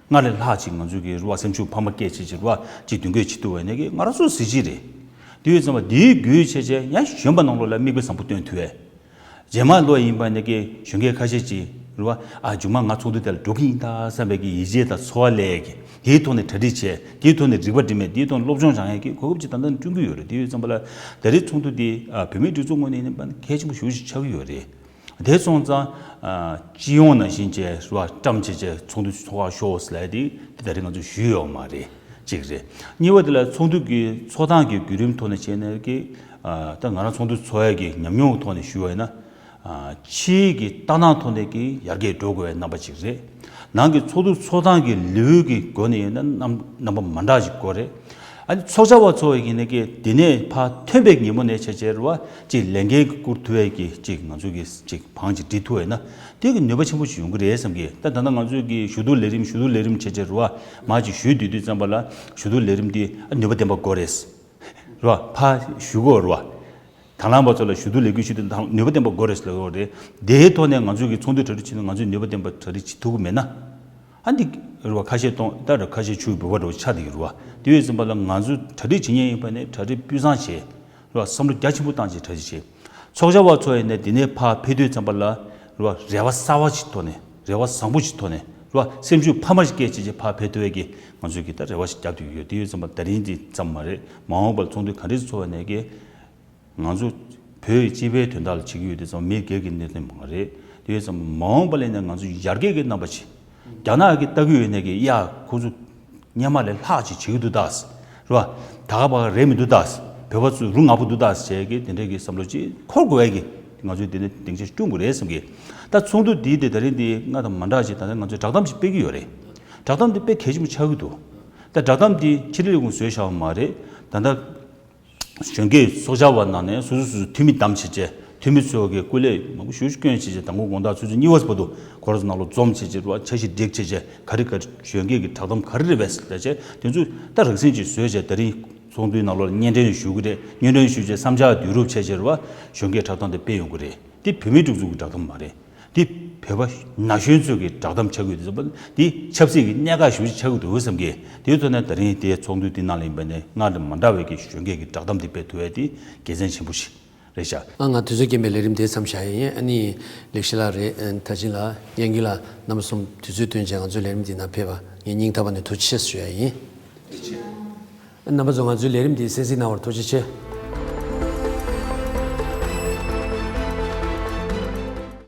ལྔ་ལས་ལྷག་ཅིག་ང་ཚོའི་གི་རེ་བ་སེམས་ཤུགས་འཕར་མ་སྐྱེད་བྱེད་ཅིག་རེད་བ། ཅིག་མདུན་སྐྱོད་བྱེད་ཐུབ་པ་ཡིན་ནའི་གི་ང་རང་ཚོ་གཟི་བརྗིད་རེད། དེ་ཡོད་ཙམ་པ་དེའི་བརྒྱུད་བྱས་བྱས་ཡང་གཞོན་པ་ནང་ལོགས་ལ་མིག་དཔེ་བཟང་པོ་སྟོན་ཐུབ་པས། རྗེས་མ་ལོ་ཡིན་པ་ནི་ཀི་གཞོན་སྐྱེས་ཁ་ཤས་ཅིག་རེད་བ། ཨ་མཇུག་མ་ང་ཚོགས་འདུ་དེ་ལ་འགྲོ་གི་ཡིན་ད་བསམ་པའི་ཀི་ཡིད་ཆེས་དང་ཚོར་བ་སླེབས་ཀི། དེའི་ཐོག་ནས་གྲ་སྒྲིག་བྱས། དེའི་ཐོག་ནས་རིག་པ་སྒྲིམ་མེད། དེའི་ཐོག་ནས་སློབ་སྦྱོང་སྦྱང་ཡས་ཀྱི་གོ་སྐབས་ཅིག་ད་ལྟ་བསྐྲུན་གྱི་ཡོད་རེད། དེ་ཡོད་ཙམ་པ་ལ་ད་རེས་ཚོགས་འདུ་དེ་ཨ་བོད་མིའི་སྒྲིག་འཛུགས་ངོས་ནས་ཡིན་པ་ནི་གལ་ཆེན་པོ་ཞེ་པོ་ཞིག་ཆགས་ཀྱི་ཡོད་རེད། དེ་སོང་ཙང་ཨ་སྤྱི་ཡོངས་ནང་བཞིན་བྱས་རེད་བ། བཀྲམ་བྱས་བྱས་ཚོགས་འདུ་ཚོགས་ཁག་ཤོག་ཟེར་ལབ་ཡས་དེ་དེ་ད་རེས་ང་ཚོས་ཞུས་ཡོད་མ་རེད། གཅིག་རེད། གཉིས་པ་དེ་ལ་ཚོགས་འདུ་གི་ཚོགས་སྟངས་ཀྱི་བརྒྱུད་རིམ་ཐོག་ནས་བྱས་ནས་ཀྱི་ཨ་ད་ང་རང་ཚོགས་འདུ་ཚོགས་ཡས་ཀྱི་ཉམས་མྱོང་གི་ཐོག་ནས་ཞུས་པ་ཡིན་ན། ཨ་ཕྱིའི་གི་ལྟ་སྟངས་ཐོག་ནས་ཀྱི་ཡར་རྒྱས་འགྲོ་དགོས་པའི་རྣམ་པ་གཅིག་རེད། ནང་གི་ཚོགས་འདུ་ཚོགས་སྟངས་ཀྱི་ལེའུ་གི་སྒོ་ནས་ཡིན་ན་རྣམ་རྣམ་པ་མ་འདྲ་ཞིག་དགོས་རེད། ཨ་ནི་ཚོགས་བཅར་བ་ཚོ་ཡིན་ནའི་ཀྱི་དེ་ནས་ཕར་ཐོན་པའི་ཉིན་མོ་ནས་བྱས་བྱས་རེད་བ། ཅིག་ལས་འགན་གྱི་བསྐུར་ཐུབ་ཡས་ཀྱི་ཅིག་ང་ཚོ་གི་ཅིག་བང་ཅིག་སྒྲིག་ཐུབ་པ་ཡིན་ན། དེ་གི་ནུས་པ་ཆེན་པོ་ཞིག་ཡོང་གི་རེད་བསམ་གི། ད་ད་ལྟ་ང་ཚོས་ཀྱི་ཞུ་གཏུག་ལས་རིམ་ཞུ་གཏུག་ལས་རིམ་བྱས་བྱས་རེད་བ། མར་ཅིག་ཞུས་བསྡད་དུས་ཙམ་པ་ལ་ཞུ་གཏུག་ལས་རིམ་འདི་ཨ་ནུས་པ་ལྡན་པ་དགོས་རེད། རེད་བ། ཕར་ཞུ་དགོས་རེད་བ། དང་བླངས་པ་ཚོ་ལ་ཞུ་གཏུག་ལས་འགུལ་ཞུ་དུས་དང་ནུས་པ་ལྡན་པ་དགོས་རེད་ཟེར་ལབ་ཡོད་རེད། དེའི་ཐོག་ནས་ང་ཚོས་ཀྱི་ཚོགས་འདུ་གྲ་སྒྲིག་བྱེད་ན་ང་ཚོས་ནུས་པ་ལྡན་པ་གྲ་སྒྲིག་བྱེད་ཐུབ་ཀྱི་མེད་ན། ཨ་འདི་རེད་བ། ཁ་ཤས་གཏོང་ད་རེད། ཁ་ཤས་ཆུའི་ལྦུ་བ་འདྲ་བོ་ཆགས་བསྡད་ཀྱི་རེད་བ། དེ་ཡོད་ཙམ་པ་ལ་ང་ཚོ་གྲ་སྒྲིག་བྱེད་མཁན་ཡིན་པ་ནས་གྲ་སྒྲིག་སྤུས་གཙང་བྱེད། རེད་བ། བསམ་བློ་རྒྱ་ཆེན་པོ་བཏང་བྱས་གྲ་སྒྲིག་བྱེད། ཚོགས་བཅར་བ་ཚོ་ཡིན་ནའི་འདི་ནས་ཕར་ཕེབས་དུས་ཙམ་པ་ལ་རེད་བ། རེ་བ་གསར་བ་ཞིག་ཐོག་ནས། རེ་བ་བཟང་པོ་ཞིག་ཐོག་ནས་རེད་བ། སེམས་ཤུགས་འཕར་མ་ཞིག་སྐྱེད་བྱས་བྱས་ཕར་ཕེབས་ཐུབ་ཡས་ཀྱི་ང་ཚོས་ཀྱི་ད་རེ་བ་ཞིག་རྒྱབ་བསྡད་ཀྱི་ཡོད། དེ་ཡོད་ཙམ་པ་ད་རིང་འདི་ཙམ་མ་རེད། མ་འོངས་པར་ཚོགས་འདུ་ག་འདྲས་ཚོགས་ཡས་ནའི་ཀྱི། ང་ཚོ་བོད་ཀྱི་སྤྱི་པའི་དོན་དག་ལ་བྱེད་ཀྱི་ཡོད་དུས་ཙམ་མི་སྒེར་གྱི་གནད་དོན་མ་རེད། དེ་ཡོད་ཙམ་མ་འོངས་པ་ལ་ནས་ང་ཚོ་ཡར་རྒྱས་ཀྱི་རྣམ་པ་ཅིག་རྒྱ་ནག་གིས་ལྟ་གི་ཡོད་ནས་ཀྱི་ཡ་ཁོ་ཚོ་སྔོན་མ་ལས་ལྷག་ཅིག་བྱེད་ཀྱི་འདུག་ད། རེད་བ། ད་ག་པ་རེད་མི་འདུག་ད། བོད་པ་ཚོ་རུ་ང་པོ་འདུག་ད་ཟེར་གྱི་དེ་འདྲའི་གི་བསམ་བློ་ཅིག་འཁོར་དགོས་ཡ་གི་ང་ཚོས་དེ་ནས་སྡིངས་ཆ་བསྐྲུན་དགོས་རེད་བསམ་གི། ད་ཚོགས་འདུ་འདིའི་དེ་ད་རིང་འདི་སྔ་དང་མ་འདྲ་ཅིག་ད་ལྟ་ང་ཚོས་བསྒྲགས་གཏམ་ཅིག་སྤེལ་གྱི་ཡོད་རེད། བསྒྲགས་གཏམ་འདི་དཔེ་གལ་ཆེན་པོ་ཆགས་ཀྱི་འདུག་ད་བསྒྲགས་གཏམ་འདི་ཕྱི་དྲིལ་ལས་ཁུངས་བཟོས་བཞག་པ་མ་རེད། ད་ལྟ། གཞོན་སྐྱེས་ཚོགས་བཅར་བ་ནང་ནས་སོ་སོ་སོ་སོ་འཐུས་མི་བདམས་བྱས་བྱས། འཐུས་མི་ཚོ་གི་སྐུ་ལས་མང་པོ་ཞེ་པོ་ཞིག་བསྐྱོན་བྱས་བྱས། མདང་དགོང་དགོང་དག་ཆུ་ཚོད་གཉིས་པ་བར་དུ་ཁོ་རང་ཚོ་ནང་ལོགས་འཛོམས་བྱས་བྱས་རེད་བ། འཆར་གཞི་སྒྲིག་བྱས་བྱས། ག་རེ་ག་རེ་གཞོན་སྐྱེས་ཀྱི་བསྒྲགས་གཏམ་ག་རེ་རེད་པས་ཟེར་བྱས། དེ་ཚོ་ད་རགས་ཟིན་ཅིག་བཟོས་བྱས་ད་རིང་ཚོགས་འདུའི་ནང་ལོགས་ལ་སྙན་སྒྲོན་བཞུགས་ཀྱི་རེད། སྙན་སྒྲོན་ཞུས་བྱས་བསམ་འཆར་བསྡུ་རུབ་བྱས་བྱས་རེད་བ། གཞོན་སྐྱེས་བསྒྲགས་གཏམ་དེ་སྤེལ་ཡོང་གི་རེད། འདི་བོད་མིའི་སྒྲིག་འཛུགས་ཀྱི་བསྒྲགས་གཏམ་མ་རེད། འདི་བོད་པ་ན་གཞོན་ཚོས་ཀྱི་བསྒྲགས་གཏམ་ཆགས་ཀྱི་ཡོད་དུས་ཙམ་པ། འདི་ཆབ་སྲིད་ཀྱི་གནད་འགག་ཞེ་པོ་ཅིག་ཆགས་ཀྱི་འདུག་བསམ་གི། དེའི་ཐོག་ནས་ད་རིང་དེའི་ཚོགས་འདུ་འདི་ནང་ལ་ཡིན་པ་ནས་སྔར་དང་མ་འདྲ་བའི་གི་གཞོན་སྐྱེས་ཀྱི་བསྒྲགས་གཏམ་འདི་སྤེལ་ཐུབ་ཡས་དེ་དགེ་མཚན་ཆེན་པོ་ཞིག་རེད་ཤག་ཨ་ང་དུས་ཚོད་རྐྱེན་པས་ལས་རིམ་དེ་མཚམས་བཞག་ཡིན། ཨ་ནི་ལེགས་བཤད་ལགས་རེད། ཨ་ནི་དར་ཆེན་ལགས། དབྱངས་སྐྱིད་ལགས། རྣམ་པ་གསུམ་དུས་ཚོད་བཏོན་བྱས་ང་ཚོའི་ལས་རིམ་འདི་ནང་ཕེབས་པ་ངས་སྙིང་ཐག་པ་ནས་ཐུགས་རྗེ་ཆེ་ཞུ་ཡ་ཡིན། རྣམ་པ་ཚོ་ང་ཚོའི་ལས་རིམ་འདི་གསན་གཟིགས་གནང་བར་ཐུགས་རྗེ་ཆེ།